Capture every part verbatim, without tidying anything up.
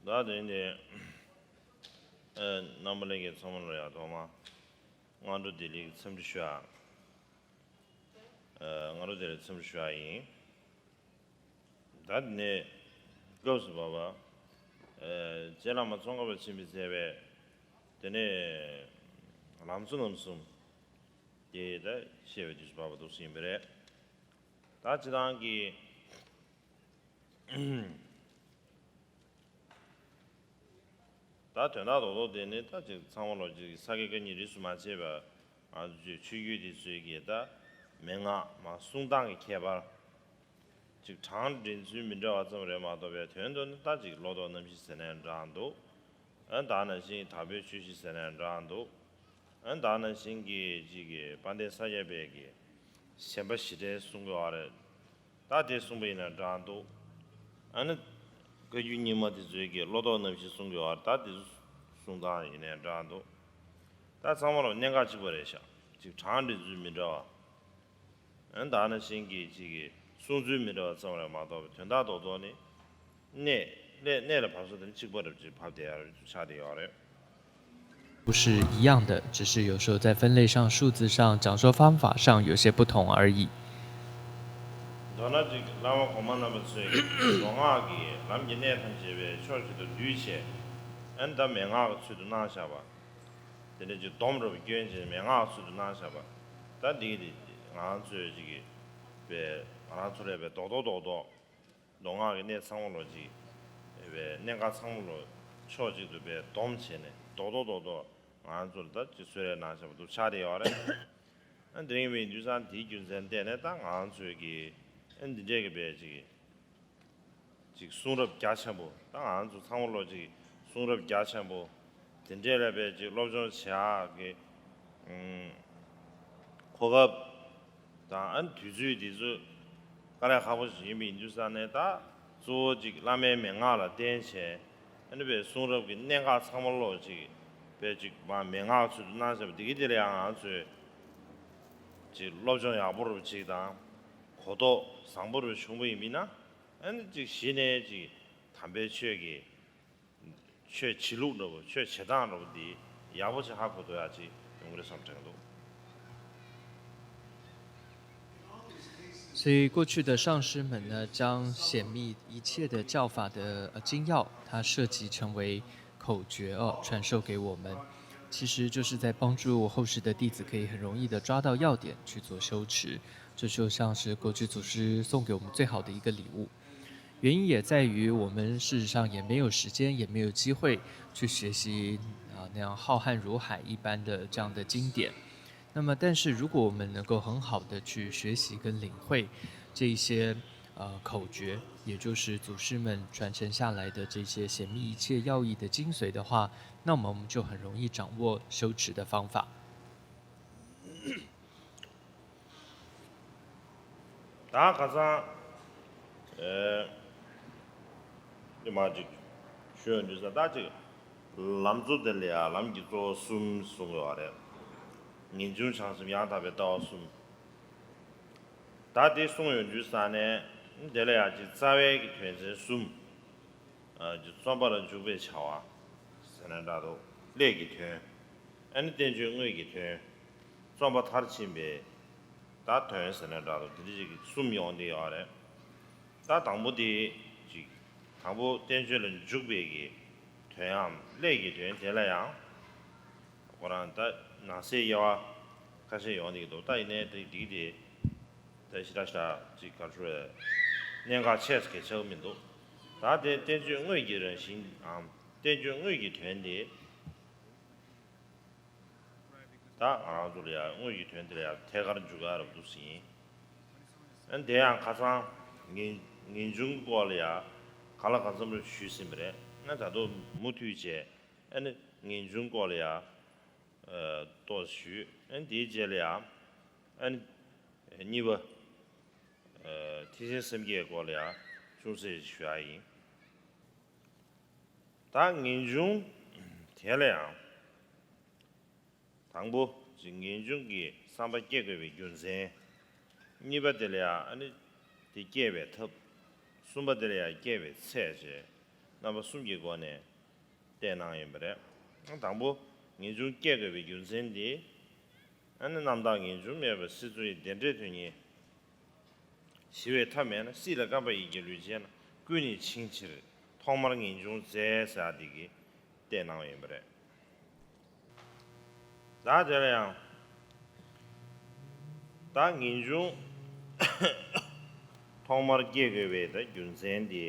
ད་དེ་ནས་ཨ་རྣམ་པ་ལྷན་རྒྱས་ཚང་མ་ལ་ཡང་ཐོག་མར་སྔ་དྲོ་བདེ་ལེགས་འཚམས་འདྲི་ཞུ་ཡ། ཨ་སྔ་དྲོ་བདེ་ལེགས་འཚམས་འདྲི་ཞུ་ཡ་ཡིན། ད་དེ་ནས་སྐབས་སུ་བབ་པ། ཨ་རྗེ་བླ་མ་ཙོང་ཁ་པ་ཆེན་པོས་མཛད་པའི་དེ་ནས་ལམ་གཙོ་རྣམ་གསུམ་དེ་ད་བཤད་པའི་དུས་སུ་བབ་པ་འདུག་ཟིན་པ་རེད། ད་སྤྱི་བཏང་གི་ད་དོན་དག་རྡོག་རྡོག་དེ་ནི་ད་ཅིག་ཚང་མ་ལོ་ཅིག་ས་དགེ་བཀའ་རྙིང་རིས་སུ་མ་ཆད་པ་ང་ཚོའི་ཆོས་བརྒྱུད་དེ་ཚོའི་གི་ད་མན་ངག་མ་གསུང་སྟངས་ཀྱི་ཁྱད་པར། ཅིག་གྲངས་འདྲེན་ཚུལ་མི་འདྲ་བ་ཙམ་རེད་མ་གཏོགས་པའི་དོན་དུ་ནི་ད་ཅིག་བློ་ལྡོག་རྣམ་བཞི་ཟེར་ནའང་འདྲ་འདུག་ཨ་ད་ནང་བཞིན་དག་པའི་ཆོས་བཞི་ཟེར་ནའང་འདྲ་འདུག་ཨ་ད་ནང་བཞིན་གྱི་ཅིག་གི་དཔལ་ལྡན་ས་སྐྱ་པའི་གི་ཞེན་པ་ཞི་བྲལ་གསུང་གི་བ་རེད། ད་དེ་གསུངས་པ་ཡིན་ན་འདྲ་འདུག་ཨ་ནི་བཀའ་བརྒྱུད་རྙིང་མ་དེ་ཚོའི་གི་བློ་ལྡོག་རྣམ་བཞི་གསུང་གི་བ་རེད། ད་དེ་གསུང་སྟངས་ཡིན་ནའང་འདྲ་འདུག་ད་ཚང་མ་ལ་གནད་འགག་གཅིག་པ་རེད་ཤག་ཅིག་གྲངས་འདྲེན་ཚུལ་མི་འདྲ་བ། ཨ་ནི་ད་ནང་བཞིན་གྱི་ཅིག་གི་གསུང་ཚུལ་མི་འདྲ་བ་ཙམ་རེད་མ་གཏོགས་པའི་དོན་དག་རྡོག་རྡོག་ནི། གནས་གནས་གནས་ལ་བབས་ས་དེ་ནི་གཅིག་པ་རེད། ཅིག་བབས་བསྡད་ཡོད་རེད། ཆགས་བསྡད་ཡོད་རེད། 不是一样的，只是有时候在分类上、数字上、讲说方法上有些不同而已。 མདོར་ན་ཅིག་བླ་མ་གོང་མ་རྣམ་པ་ཚོས་མདོ་སྔགས་ཀྱི་ལམ་གྱི་གནད་ཐམས་ཅད་པའི་ཕྱོགས་གཅིག་ཏུ་བསྡུས་བྱས། ཨ་ནི་ད་མན་ངག་གི་ཚུལ་དུ་གནང་བཞག་པ། དེ་འདྲ་ཅིག་སྡོམ་རབ་སྐྱོན་བྱས་མན་ངག་གི་ཚུལ་དུ་གནང་བཞག་པ། ད་འདི་གི་དེ་ང་རང་ཚོས་ཅིག་གི་པའི་ང་རང་ཚོ་ལས་པའི་རྡོག་རྡོག་རྡོག་རྡོག་མདོ་སྔགས་ཀྱི་གནད་ཚང་མ་ལོ་ཅིག་པའི་གནད་འགག་ཚང་མ་ལོ་ཕྱོགས་གཅིག་ཏུ་པའི་སྡོམ་བྱས་ནས་རྡོག་རྡོག་རྡོག་རྡོག་ང་རང་ཚོ་ལ་ད་ཅིག་གསོལ་རས་གནང་བཞག་པ་འདུག་ཆགས་བསྡད་ཡོད་རེད། ཨ་དེ་རིང་བའི་དུས་སང་དེའི་རྒྱུ་མཚན་བལྟས་ནས་ད་ང་རང་ཚོའི་གི་ཨ་འདི་འདྲས་ཀྱི་པའི་ཅིག་ཅིག་གསུང་རབ་རྒྱ་ཆེན་པོ་ད་ང་རང་ཚོ་ཚང་མ་ལོ་ཅིག་གསུང་རབ་རྒྱ་ཆེན་པོ་དེ་འདྲས་ལ་པའི་ཅིག་སློབ་སྦྱོང་བྱེད་ཡག་གི་ཨུམ་གོ་སྐབས་དང་ཨ་ནི་དུས་ཚོད་འདི་ཚོ་དཀའ་ལས་ཁག་པོ་ཞིག་ཡིན་པ་ཡིན་དུས་ཙང་ནས། ད་གཙོ་བོ་ཅིག་བླ་མའི་མན་ངག་ལ་བརྟེན་བྱས་ཨ་ནི་པའི་གསུང་རབ་ཀྱི་གནད་འགག་ཚང་མ་ལོ་ཅིག་པའི་ཅིག་མ་མན་ངག་ཚུལ་དུ་གནང་བྱས་པ་འདི་གི་དེ་ལ་ཡང་ང་ཚོས་ཅིག་སློབ་སྦྱོང་ཡག་པོ་རུ་ཅིག་དང་གོ་རྟོགས་བཟང་པོ་རུ་བྱུང་པ་ཡིན་པ་ཡིན་ན། ཨ་ནི་ཅིག་གཞི་ནས་ཅིག་དམ་པའི་ཆོས་ཀྱི་ཆོས་བྱེད་ལུགས་འདྲ་བོ་ཆོས་བྱེད་སྟངས་འདྲ་བོ་འདི་ཡག་པོ་ཅིག་ཧ་གོ་ཐུབ་ཡག་ཅིག་ཡོང་གི་རེད་བསམ་དྲན་འདུག 所以过去的上师们呢，将显密一切的教法的呃精要，它设计成为口诀哦，传授给我们，其实就是在帮助后世的弟子可以很容易的抓到要点去做修持。这就像是过去祖师送给我们最好的一个礼物。原因也在于我们事实上也没有时间，也没有机会去学习啊那样浩瀚如海一般的这样的经典。那么，但是如果我们能够很好的去学习跟领会这一些呃口诀，也就是祖师们传承下来的这些显密一切要义的精髓的话，那么我们就很容易掌握修持的方法。 ད་ཁ་སང་ཨེ་ནི་མ་ཅིག་ཞུ་ཡོང་དུས་ཙང་ད་ཅིག་ལམ་གཙོ་དེ་ལ་ཡང་ལམ་གྱི་གཙོ་བོ་གསུམ་གསུངས་ཡོད་རེད། ངེས་འབྱུང་བྱང་སེམས་ཡང་དག་པའི་ལྟ་བ་གསུམ། ད་དེ་གསུངས་ཡོང་དུས་ཙང་ནས་དེ་ལ་ཡང་ཅིག་རྩ་བའི་གི་དོན་ཚན་གསུམ། ཨ་ཅིག་རྩོམ་པ་ལ་འཇུག་པའི་བྱ་བ་ཟེར་ན་འདྲ་འདུག་ཀླད་ཀྱི་དོན། ཨ་ནི་བསྟན་བཅོས་དངོས་ཀྱི་དོན། རྩོམ་པ་མཐར་ཕྱིན་པའི་ད་དོན་ཟེར་ན་འདྲ་འདུག་དེ་འདྲ་ཅིག་གསུམ་ཡོང་བསྡད་ཡོད་རེད། ད་དང་པོ་དེ་ཅིག་དང་པོ་བསྟན་བཅོས་ལ་འཇུག་པའི་གི་དོན་ཡང་ཀླད་ཀྱི་དོན་དེ་ལ་ཡང་ཁོ་རང་ད་ནང་གསེས་དབྱེ་བ་ཁ་ཤས་ཡོང་བསྡད་ཀྱི་འདུག་ད་ཡིན་ནའི་དེ་འགྲིག་སྟེ། ད་ཞེ་དྲག་ཞེ་དྲག་ཅིག་ག་རེ་ཞུ་དགོས་རེད། གནད་འགག་ཆེ་ཙམ་གལ་ཆེ་བ་མི་འདུག་ད་དེ་བསྟན་བཅོས་དངོས་ཀྱི་རང་བཞིན་འམ་བསྟན་བཅོས་དངོས་ཀྱི་དོན་དེ། ད་ང་རང་ཚོ་ལ་ཡང་དངོས་ཀྱི་དོན་དེ་ལ་ཡང་ཐད་ཀར་འཇུག་ཡག་རབ་འདུག་ཟིན། ཨ་དེ་ཡང་ཁ་སང་ངེས་ངེས་འབྱུང་སྐོར་ལ་ཡང་གང་ལ་གང་འཚམ་རེ་ཞུས་ཟིན་པ་རེད། ང་ད་དུང་མུ་མཐུད་བྱས་ཨ་ནི་ངེས་འབྱུང་སྐོར་ལ་ཡང་ཏོག་ཞུས། ཨ་ནི་དེའི་རྗེས་ལ་ཡང་ཨ་ནི་གཉིས་པ་ཐེག་ཆེན་སེམས་བསྐྱེད་སྐོར་ལ་ཡང་ཅུང་ཟད་ཞུ་ཡག་ཡིན། ད་ངེས་འབྱུང་དེ་ལ་ཡང་དང་པོ་ཅིག་ངེས་འབྱུང་གི་བསམ་པ་སྐྱེ་དགོས་པའི་རྒྱུ་མཚན། གཉིས་པ་དེ་ལ་ཡང་ཨ་ནི་དེ་སྐྱེ་བའི་ཐབས། གསུམ་པ་དེ་ལ་ཡང་སྐྱེ་བའི་ཚད་བཅས། རྣམ་པ་གསུམ་གྱི་སྒོ་ནས་བསྟན་གནང་ཡོད་པ་རེད། དང་པོ། ངེས་འབྱུང་སྐྱེ་དགོས་པའི་རྒྱུ་མཚན་དེ། ཨ་ནི་རྣམ་དག་ངེས་འབྱུང་མེད་པར་སྲིད་མཚོ་ཡི་བདེ་འབྲས་དོན་གཉེར། ཞི་བའི་ཐབས་མེད་ན། སྲིད་ལ་བརྐམ་པ་ཡིད་ཀྱི་ལུས་བྱས་ན། ཀུན་ནས་འཆིང་ཕྱིར་ཐོག་མར་ངེས་འབྱུང་བཙལ་ཟེར་ཡ་འདི་གིས་བསྟན་གནང་ཡོད་པ་རེད། ད་དེ་ལ་ཡང་། ད་ངེས་འབྱུང་ཐོག་མར་སྐྱེ་དགོས་པའི་ད་རྒྱུ་མཚན་དེ་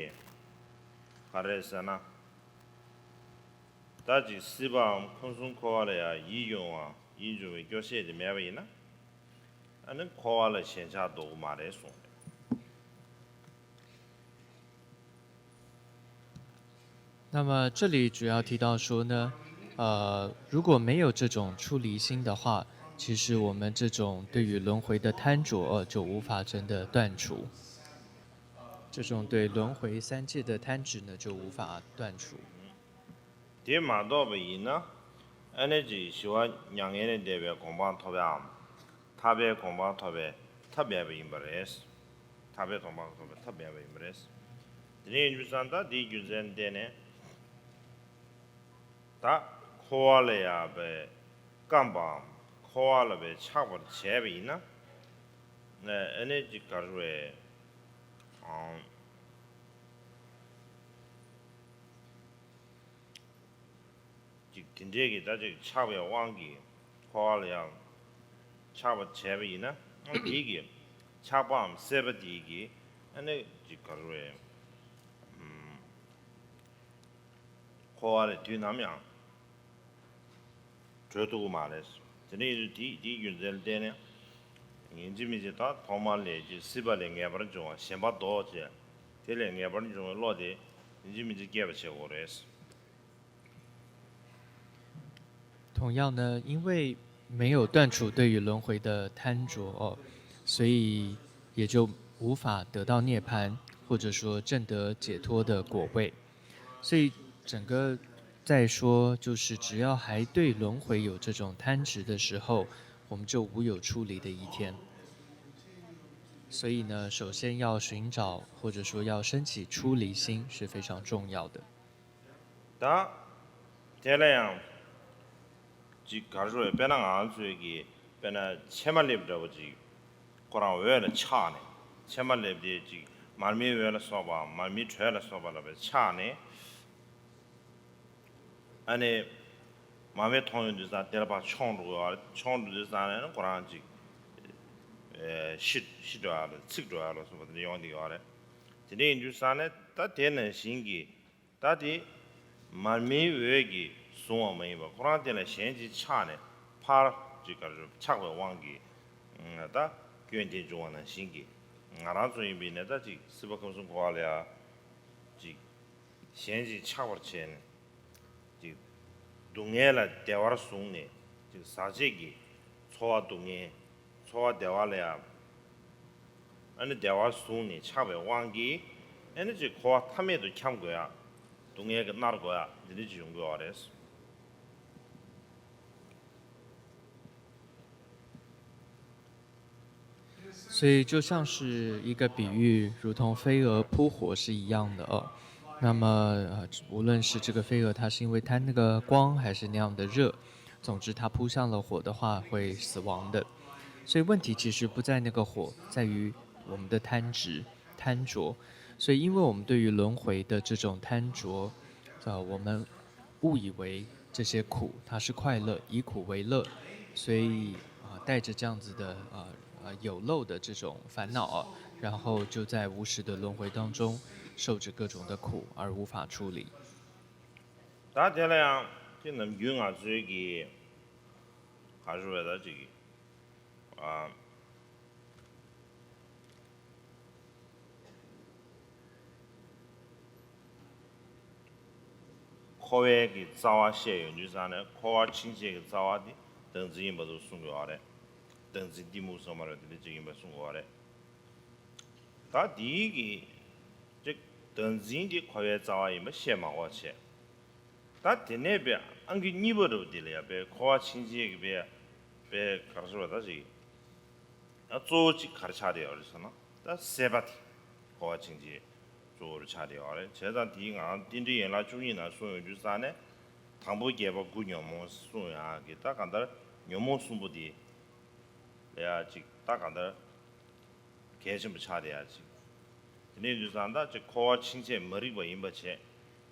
ག་རེ་རེད་ཟེར་ན། ད་ཅིག་སྲིད་པའམ་ཁམས་གསུམ་འཁོར་བ་ལ་ཡང་ཡིད་དབྱུང་བ་ཡིད་འབྱུང་བའི་སྐྱོ་ཤས་དེ་མེད་པ་ཡིན་ན། ཨ་ནི་འཁོར་བ་ལ་ཞེན་ཆགས་ལྡོག་གི་མ་རེད་གསུངས་རེད། 那么这里主要提到说呢，呃，如果没有这种出离心的话，其实我们这种对于轮回的贪着，呃，就无法真的断除。这种对轮回三界的贪执呢，就无法断除。 དེ་མ་རྟོགས་པ་ཡིན་ན། ཨ་ནི་ཅིག་ཞི་བ་མྱ་ངན་ལས་འདས་པའི་གོ་འཕང་ཐོབ་ཡའམ། ཐར་པའི་གོ་འཕང་ཐོབ་པའི་ཐབས་མེད་པ་ཡིན་པ་རེད། ཐར་པའི་གོ་འཕང་ཐོབ་པའི་ཐབས་མེད་པ་ཡིན་པ་རེད། དེ་ནས་ཡིན་དུས་ཙང་ད་དེའི་རྒྱུ་མཚན་བརྟེན་ནས། ད་འཁོར་བ་ལ་ཡང་པའི་བརྐམ་པའམ་འཁོར་བ་ལ་པའི་ཆགས་པར་བྱས་པ་ཡིན་ན། ཨ་ནི་ཅིག་ག་རེ་རེད། ཨང་། ཅིག་དེ་འདྲའི་གི་ད་ཅིག་ཆགས་པའི་དབང་གིས་འཁོར་བ་ལ་ཡང་ཆགས་པ་བྱས་པ་ཡིན་ན། དེ་གི་ཆགས་པའམ་སྲེད་པ་དེ་གིས་ཨ་ནི་ཅིག་ག་རེ་རེད། ཨམ། འཁོར་བ་ལས་དུས་ནམ་ཡང་གྲོལ་ཐུབ་ཀྱི་མ་རེད། དེ་འདྲ་ཡིན་དུས་དེའི་དེའི་རྒྱུ་མཚན་ལ་བརྟེན་ནས། ཡིན་གཅིག་མིན་གཅིག་ད་ཐོག་མར་ལས་ཀྱི་སྲིད་པ་ལས་ངེས་པར་འབྱུང་བ་ཞེན་པ་ལྡོག་བྱས། དེ་ལས་ངེས་པར་འབྱུང་བའི་བློ་དེ་ཡིན་གཅིག་མིན་གཅིག་སྐྱེད་པ་བྱེད་དགོས་རེད། 同样呢，因为没有断除对于轮回的贪着哦，所以也就无法得到涅槃，或者说证得解脱的果位。所以整个再说，就是只要还对轮回有这种贪执的时候，我们就无有出离的一天。所以呢，首先要寻找，或者说要升起出离心是非常重要的。 ད། དེ་ལ་ཡང་། ཅིག་ག་རེ་ཞུ་དགོས་རེད། དཔེར་ན་ང་ཚོའི་གི་དཔེར་ན་ཕྱེ་མ་ལེབ་འདྲ་བོ་ཅིག་ཁོ་རང་འོད་ལ་ཆགས་ནས། ཕྱེ་མ་ལེབ་དེ་ཅིག་མར་མེའི་འོད་ལ་སོགས་པ་མར་མེའི་དྲོད་ལ་སོགས་པ་ལ་ཆགས་ནས། ཨ་ནི། མར་མེ་མཐོང་ཡོང་དུས་ཙང་དེ་ལ་ཕར་མཆོང་འགྲོ་གི་ཡོད་རེད། མཆོང་འགྲོ་དུས་ཙང་ནས་ཁོ་རང་ཅིག་ཤི་ཤི་འགྲོ་ཡ་ལ་འཚིག་འགྲོ་ཡ་ལ་སོགས་པ་དེ་འདྲ་ཡོང་གི་ཡོད་རེད། དེ་འདྲ་ཡིན་དུས་ཙང་ནས་ད་དེ་ནང་བཞིན་གྱི། ད་དེ་མར་མེའི་འོད་ཀྱིས་བཟུང་བ་མ་ཡིན་པར་ཁོ་རང་དེ་ལ་གཞན་གྱིས་ཆགས་ནས་ཕར་ཅིག་ག་རེ་ཆགས་པའི་དབང་གིས་ད་སྐྱོན་དེ་འབྱུང་བ་ནང་བཞིན་གྱི། ང་རང་ཚོ་ཡིན་པས་ན་ད་ཅིག་སྲིད་པ་ཁམས་གསུམ་འཁོར་བ་ལ་ཡ་ཅིག་གཞན་གྱིས་ཆགས་པར་བྱས་ནས་ཅིག་སྡུག་བསྔལ་ལ་བདེ་བར་བཟུང་ནས་ཅིག་ཟག་བཅས་ཀྱི་ཚོར་བ་སྡུག་བསྔལ། ཚོར་བ་བདེ་བ་ལ་ཡང་། ཨ་ནི་བདེ་བར་བཟུང་ནས་ཆགས་པའི་དབང་གིས། ཨ་ནི་ཅིག་འཁོར་བ་མཐའ་མེད་དུ་འཁྱམས་དགོས་ཡ། སྡུག་བསྔལ་གྱིས་མནར་དགོས་ཡ། འདི་འདྲ་ཅིག་ཡོང་གི་ཡོད་རེད། 所以就像是一个比喻，如同飞蛾扑火是一样的哦。那么，呃，无论是这个飞蛾，它是因为贪那个光，还是那样的热，总之它扑向了火的话，会死亡的。所以问题其实不在那个火，在于我们的贪执、贪着。所以，因为我们对于轮回的这种贪着，呃，我们误以为这些苦它是快乐，以苦为乐，所以啊，带着这样子的啊啊有漏的这种烦恼啊，然后就在无始的轮回当中受着各种的苦而无法出离。 ད་དེ་ལ་ཡང་དེ་ནམ་རྒྱུན་ང་ཚོའི་གི་ག་རེ་ཞུ་དགོས་རེད། ད་ཅིག་ཨ། འཁོར་བའི་གི་རྩ་བ་བཤད་ཡོང་དུས་ཙང་ནས་འཁོར་བ་འཆིང་བྱེད་ཀྱི་རྩ་བ་དེ་བདག་འཛིན་ཡིན་པ་དུ་གསུང་གི་ཡོད་རེད། བདག་འཛིན་གཏི་མུག་ཟེར་མ་རེད། དེ་འདྲ་ཅིག་ཡིན་པ་གསུང་གི་ཡོད་རེད། ད་དེའི་གི་ཅིག་བདག་འཛིན་དེ་འཁོར་བའི་རྩ་བ་ཡིན་པ་བཤད་མ་དགོས་བྱས། ད་དེ་ནས་པའི་ཨང་ཀི་གཉིས་པ་རུ་དེ་ལ་ཡང་པའི་འཁོར་བ་འཆིང་བྱེད་ཀྱི་པའི་པའི་ག་རེ་ཟེར་བ་ད་ཅིག་ད་གཙོ་བོ་གཅིག་ག་རེ་ཆགས་བསྡད་ཡོད་རེད་ཟེར་ན། ད་སྲེད་པ་དེ་འཁོར་བ་འཆིང་བྱེད། གཙོ་བོར་ཆགས་བསྡད་ཡོད་རེད། བྱས་ཙང་དེའི་ངང་རྟེན་འབྲེལ་ཡན་ལག་བཅུ་གཉིས་ནང་གསུངས་ཡོད་དུས་ཙང་ནས། དང་པོ་བརྒྱད་པ་དགུ་ཉོན་མོངས་གསུངས་ཡག་གི་ད་གང་ལྟར་ཉོན་མོངས་གསུམ་པོ་དེ་ལ་ཡ་ཅིག་ད་གང་ལྟར་གལ་ཆེན་པོ་ཆགས་བསྡད་ཡག་ཅིག་དེ་ནས་དུས་ཙང་ད་ཅིག་འཁོར་བ་འཆིང་བྱེད་མ་རིག་པ་ཡིན་པ་བྱས།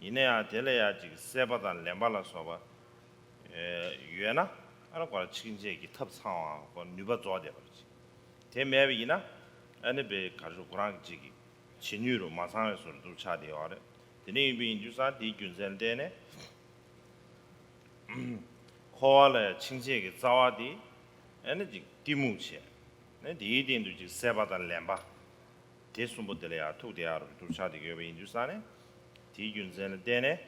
ཡིན་ན་ཡང་དེ་ལ་ཡ་ཅིག་སྲེད་པ་དང་ལེན་པ་ལ་སོགས་པ་ཡོད་ན། ཨ་ནི་ཁོ་རང་འཆིང་བྱེད་ཀྱི་ཐབས་ཚང་བ་ཁོ་ནུས་པ་རྫོགས་བསྡད་པ་རེད། དེ་མེད་པ་ཡིན་ན་ཨ་ནི་པའི་ག་རེ་ཟེར་ཁོ་རང་གི་ཅིག་གི་བྱེད་ནུས་རུ་མ་ཚང་བའི་བཟོ་འདྲ་ཆགས་བསྡད་ཡོད་རེད། དེ་ནས་ཡིན་པ་ཡིན་དུས་ཙང་དེའི་རྒྱུ་མཚན་ལ་བརྟེན་ནས། འཁོར་བ་ལ་འཆིང་བྱེད་ཀྱི་རྩ་བ་དེ་ཨ་ནི་ཅིག་གཏི་མུག་བྱས། ཨ་ནི་དེའི་སྟེང་དུ་ཅིག་སྲེད་པ་དང་ལེན་པ། དེ་གསུམ་པོ་དེ་ལ་ཡང་ཐུག་བསྡད་ཡག་རུ་འདུག་ཆགས་བསྡད་ཡོད་པ་ཡིན་དུས་ཙང་ནས། དེའི་རྒྱུ་མཚན་ལ་བརྟེན་ནས།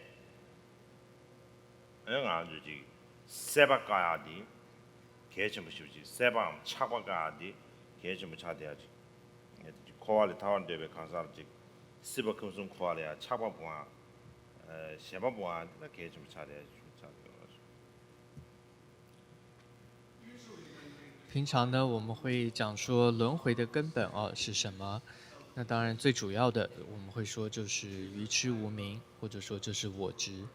ཨ་ནི་ང་ཚོས་ཅིག་སྲེད་པ་བཀག་ཡག་དེ་གལ་ཆེན་པོ་ཞེ་པོ་ཅིག་སྲེད་པའམ་ཆགས་པ་བཀག་ཡག་དེ་གལ་ཆེན་པོ་ཆགས་བསྡད་ཡག་ཅིག་ངས་དེ་ཅིག་འཁོར་བ་ལས་ཐར་བར་འདོད་པའི་གང་ཟག་ལ་ཅིག་སྲིད་པ་ཁམས་གསུམ་འཁོར་བ་ལ་ཡང་ཆགས་པ་སྤོང་ཡག་ཞེན་པ་སྤོང་ཡག་དེ་ལ་གལ་ཆེན་པོ་ཆགས་བསྡད་ཡག་ཅིག་ཆགས་བསྡད་ཡོད་པ་རེད། 平常呢，我们会讲说轮回的根本啊是什么？那当然最主要的，我们会说就是愚痴无明，或者说就是我执。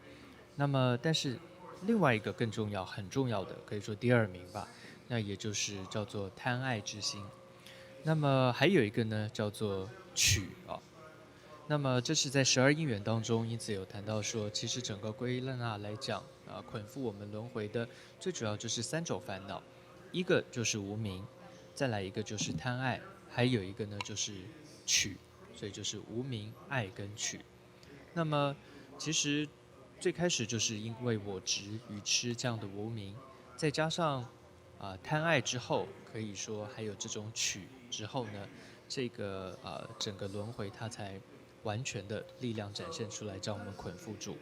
那么，但是另外一个更重要、很重要的，可以说第二名吧，那也就是叫做贪爱之心。那么还有一个呢，叫做取啊。那么这是在十二因缘当中，因此有谈到说，其实整个归纳来讲啊，捆缚我们轮回的最主要就是三种烦恼，一个就是无明，再来一个就是贪爱，还有一个呢就是取，所以就是无明、爱跟取。那么其实最开始就是因为我执、愚痴这样的无明，再加上啊、贪爱之后，可以说还有这种取之后呢，这个呃整个轮回它才完全的力量展现出来，将我们捆缚住。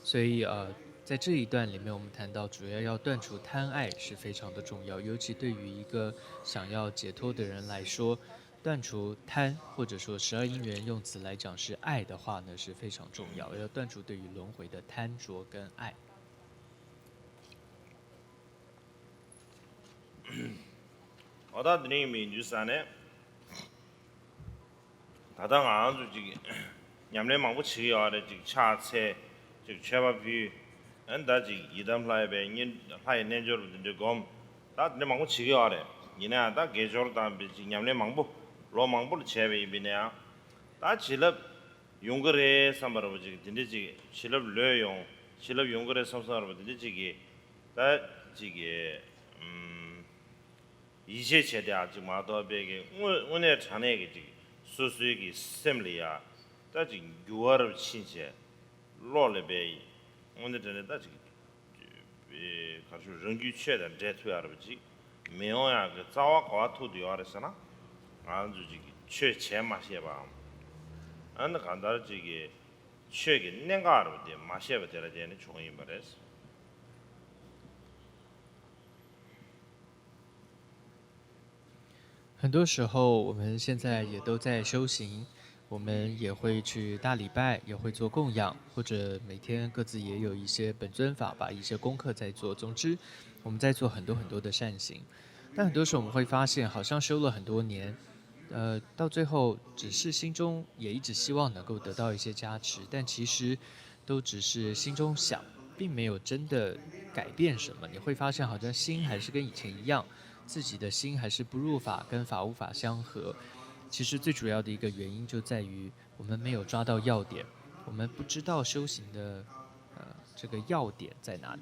所以呃，在这一段里面，我们谈到主要要断除贪爱是非常的重要，尤其对于一个想要解脱的人来说，断除贪或者说十二因缘用词来讲是爱的话呢，是非常重要，要断除对于轮回的贪着跟爱。 འོ་ད་འདི་འདྲ་ཡིན་པ་ཡིན་དུས་ཙང་ནས། ད་ལྟ་ང་རང་ཚོ་ཅིག་ཉམས་ལེན་མང་པོ་བྱེད་ཀྱི་ཡོད་རེད། ཅིག་ཕྱག་འཚལ། ཅིག་མཆོད་པ་ཕུལ། ཨ་ནི་ད་ཅིག་ཡི་དམ་ལྷ་ཡི་བའི་བསྙེན་ལྷ་ཡི་རྣལ་འབྱོར་པ་འདི་འདྲ་སྒོམ། ད་འདི་འདྲ་མང་པོ་བྱེད་ཀྱི་ཡོད་རེད། ཡིན་ན་ཡང་ད་དགེ་སྦྱོར་དང་བའི་ཅིག་ཉམས་ལེན་མང་པོ་ལོ་མང་པོ་ལ་བྱས་པ་ཡིན་པ་ཡིན་ན་ཡང་། ད་བྱིན་རླབས་ཡོང་གི་རེད་བསམ་པ་རེད་པ། ཅིག་འདི་འདྲ་ཅིག་བྱིན་རླབས་ལོས་ཡོང་། བྱིན་རླབས་ཡོང་གི་རེད་བསམ་བསམ་རེད་པ། འདི་འདྲ་ཅིག་གིས་ད་ཅིག་གིས་ཨུམ། ཡིད་ཆེས་བྱས་ཏེ་ཨ་ཅིག་མ་གཏོགས་པའི་གི་དངོས་དངོས་གནས་དྲང་གནས་ཀྱི་ཅིག་སོ་སོའི་གི་སེམས་ལ་ཡ་ད་ཅིག་འགྱུར་བ་རབ་ཕྱིན་བྱས། བློ་ལ་བའི་དངོས་གནས་དྲང་གནས་ད་ཅིག་ག་རེ་ཞུ། རང་རྒྱུད་ཆོས་དང་འབྲེལ་ཐུབ་ཡ་རབ་ཅིག་མི་ཡོང་ཡ་གི་རྩ་བ་ག་བ་ཐུག་ཏུ་ཡོད་རེད་ཟེར་ན། ང་ཚོ་ཅིག་གི་ཆོས་བྱས་མ་ཤེས་པའམ། ཨ་ནི་གང་ལྟར་ཅིག་གི་ཆོས་ཀྱི་གནད་འགག་རབ་དེ་མ་ཤེས་པ་དེ་ལ་བརྟེན་ནས་བྱུང་བ་ཡིན་པ་རེད། 很多时候，我们现在也都在修行，我们也会去大礼拜，也会做供养，或者每天各自也有一些本尊法，把一些功课在做。总之，我们在做很多很多的善行。但很多时候我们会发现，好像修了很多年，呃，到最后只是心中也一直希望能够得到一些加持，但其实都只是心中想，并没有真的改变什么。你会发现，好像心还是跟以前一样，自己的心还是不入法，跟法无法相合。其实最主要的一个原因就在于我们没有抓到要点，我们不知道修行的呃这个要点在哪里。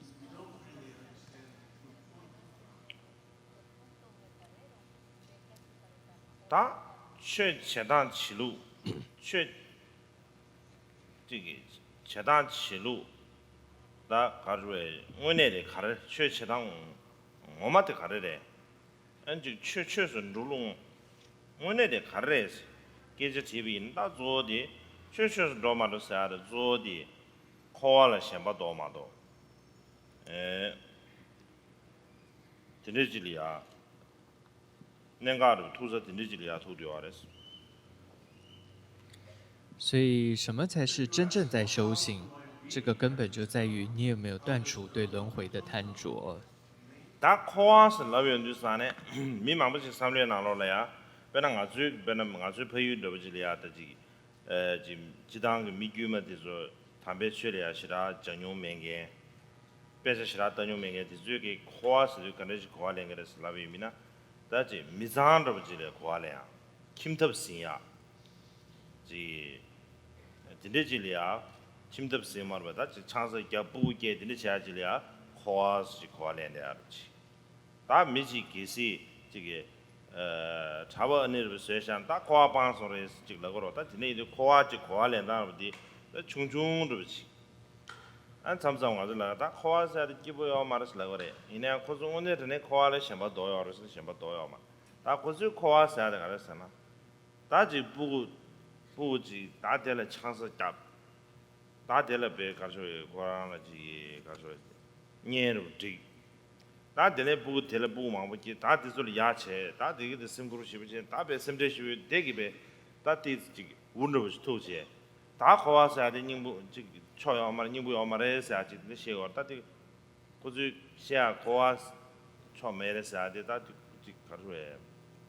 ད་ཆོས་བྱེད་སྟངས་བྱེད་ལུགས། ཆོས་ཅིག་གི་བྱེད་སྟངས་བྱེད་ལུགས་ད་ག་རེ་རེད། དངོས་གནས་དེ་ག་རེ། ཆོས་བྱེད་སྟངས་ངོ་མ་དེ་ག་རེ་རེད། ཨ་ཅིག་ཆོས་ཆོས་སུ་འགྲོ་ལུགས་དངོས་གནས་དེ་ག་རེ་རེད། སྐད་ཆ་དྲིས་པ་ཡིན་ད་གཙོ་བོ་དེ་ཆོས་ཆོས་སུ་འགྲོ་མ་འགྲོ་ཟེར་ཡ་དེ་གཙོ་བོ་དེ་འཁོར་བ་ལ་ཞེན་པ་ལྡོག་མ་གཏོགས། ཨེ། དེ་འདྲའི་ཅིག་ལ་ཡ། གནད་འགག་རུ་ཐུག་ས་དེ་འདྲའི་ཅིག་ལ་ཡ་ཐུག་བསྡད་ཡོད་རེད། 所以，什么才是真正在修行？这个根本就在于你有没有断除对轮回的贪着。 ད་འཁོར་བ་ཟེར་ལབ་ཡོང་དུས་ཙང་ནས་མི་མང་པོ་ཅིག་བསམ་བློའི་ནང་ལོགས་ལ་ཡ། དཔེར་ན་ང་ཚོའི་དཔེར་ན་ང་ཚོའི་ཕ་ཡུལ་འདྲ་པོ་ཅིག་ལ་ཡ་ད་ཅིག་ ཨ་ཅིག་སྤྱི་བཏང་གི་མི་དཀྱུས་མ་དེ་ཚོ་དམ་པའི་ཆོས་ལ་ཡང་ཞེ་དྲག་སྦྱང་མྱོང་མེད་མཁན། དཔེ་ཆ་ཞེ་དྲག་ལྟ་མྱོང་མེད་མཁན་དེ་ཚོས་ཀྱི་འཁོར་བ་ཟེར་དུས་ག་འདྲ་ཞིག་གོ་བ་ལེན་གྱི་རེད་ཟེར་ལབ་པ་ཡིན་ན། ད་ཅིག་མི་ཚང་འདྲ་པོ་ཅིག་ལ་གོ་བ་ལེན་ཡག་ཁྱིམ་ཐབ་ཟིན་ཡག་ཅིག་དེ་འདྲ་ཅིག་ལ་ཡ། ཁྱིམ་ཐབ་ཟིན་མ་རེད་པ། ད་ཅིག་ཆང་ས་རྒྱབ་སྤུ་གུ་སྐྱེས་དེ་འདྲ་བྱས་ཅིག་ལ་ཡ་འཁོར་བ་ཟེར་ཅིག་གོ་བ་ལེན་བསྡད་ཡག་རེད་ཅིག་ད་མི་གཅིག་གལ་སྲིད་གཅིག་གིས་ཨ་གྲྭ་པ་ཨ་ནེ་རེད་པ་བཟོས་ཤག་ད་འཁོར་བ་སྤངས་སོང་རེད་ཅིག་ལབ་ཀྱི་རེད་པ། ད་དེ་ནས་ཡིན་དུས་འཁོར་བ་ཅིག་གོ་བ་ལེན་སྟངས་རེད་པ། དེ་ད་ཆུང་ཆུང་འདྲ་པོ་ཅིག་ཨ་མཚམས་མཚམས་ང་ཚོ་ལ་ད་འཁོར་བ་ཟེར་ཡག་དེ་སྐྱིད་པོ་ཡོད་མ་རེད་ཟེར་ལབ་ཀྱི་རེད། ཡིན་ནའང་ཁོ་ཚོ་དངོས་གནས་དྲང་གནས་འཁོར་བ་ལ་ཞེན་པ་རྡོག་ཡོད་རེད་ཟེར་ན་ཞེན་པ་རྡོག་ཡོད་མ་རེད། ད་ཁོ་ཚོའི་འཁོར་བ་ཟེར་ཡག་དེ་ག་རེ་ཟེར་ན། ད་ཅིག་སྤུ་གུ་སྤུ་གུ་ཅིག་ད་དེ་ལ་ཆང་ས་རྒྱབ། ད་དེ་ལ་དཔེ་ག་རེ་ཟེར་དགོས་རེད། ཁོ་རང་ལ་ཅིག་ག་རེ་ཟེར་དགོས་རེད། གཉེན་རུ་འགྲིག་ད་དེ་ནས་སྤུ་གུ་དེ་ལ་སྤུ་གུ་མང་པོ་སྐྱེས། ད་དེ་ཚོ་ལ་ཡག་བྱས། ད་དེ་གི་དེ་སེམས་ཁུར་ཞེ་པོ་བྱས། ད་དཔེ་སེམས་ཁྲལ་ཞེ་པོ་དེ་གི་དཔེ་ད་ཏོག་ཙམ་ཅིག་འུར་འདྲ་པོ་ཞིག་ཐུག་བྱས། ད་འཁོར་བ་ཟེར་ཡག་དེ་སྙིང་པོ་ཅིག་ཆོ་ཡོད་མ་རེད། སྙིང་པོ་ཡོད་མ་རེད་ཟེར་ཡག་ཅིག་དེ་འདྲ་བཤད་ཀྱི་ཡོད་རེད། ད་དེ་ཁོ་ཚོས་བཤད་ཡག་འཁོར་བ་ཆོ་མེད་རེད་ཟེར་ཡག་དེ་ད་ཅིག་ག་རེ་ཟེར་དགོས་རེད།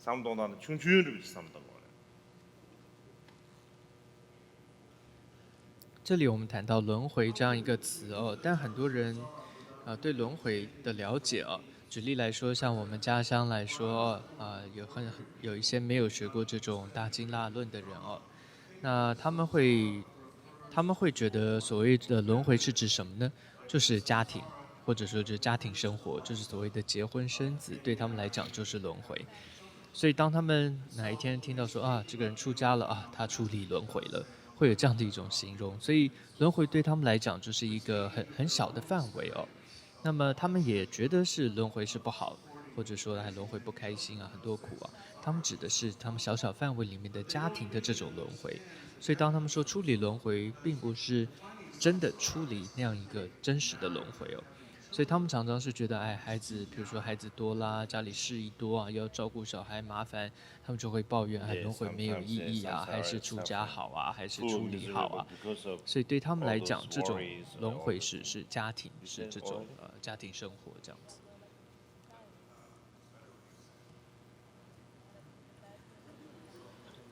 བསམ་བློ་གཏོང་སྟངས་དེ་ཆུང་ཆུང་འདྲ་པོ་ཞིག་བསམ་བློ་གཏོང་དགོས་རེད། 这里我们谈到轮回这样一个词哦，但很多人，呃，对轮回的了解哦，举例来说，像我们家乡来说，啊、有很有一些没有学过这种大经大论的人哦，那他们会，他们会觉得所谓的轮回是指什么呢？就是家庭，或者说就是家庭生活，就是所谓的结婚生子，对他们来讲就是轮回。所以当他们哪一天听到说啊，这个人出家了啊，他出离轮回了，会有这样的一种形容。所以轮回对他们来讲就是一个很很小的范围哦。那么他们也觉得是轮回是不好，或者说哎轮回不开心啊，很多苦啊。他们指的是他们小小范围里面的家庭的这种轮回。所以当他们说出离轮回，并不是真的出离那样一个真实的轮回哦。所以他们常常是觉得，哎，孩子，比如说孩子多啦，家里事一多啊，要照顾小孩，麻烦，他们就会抱怨，哎，轮回没有意义啊，还是出家好啊，还是出离好啊。所以对他们来讲，这种轮回是是家庭，是这种呃家庭生活这样子。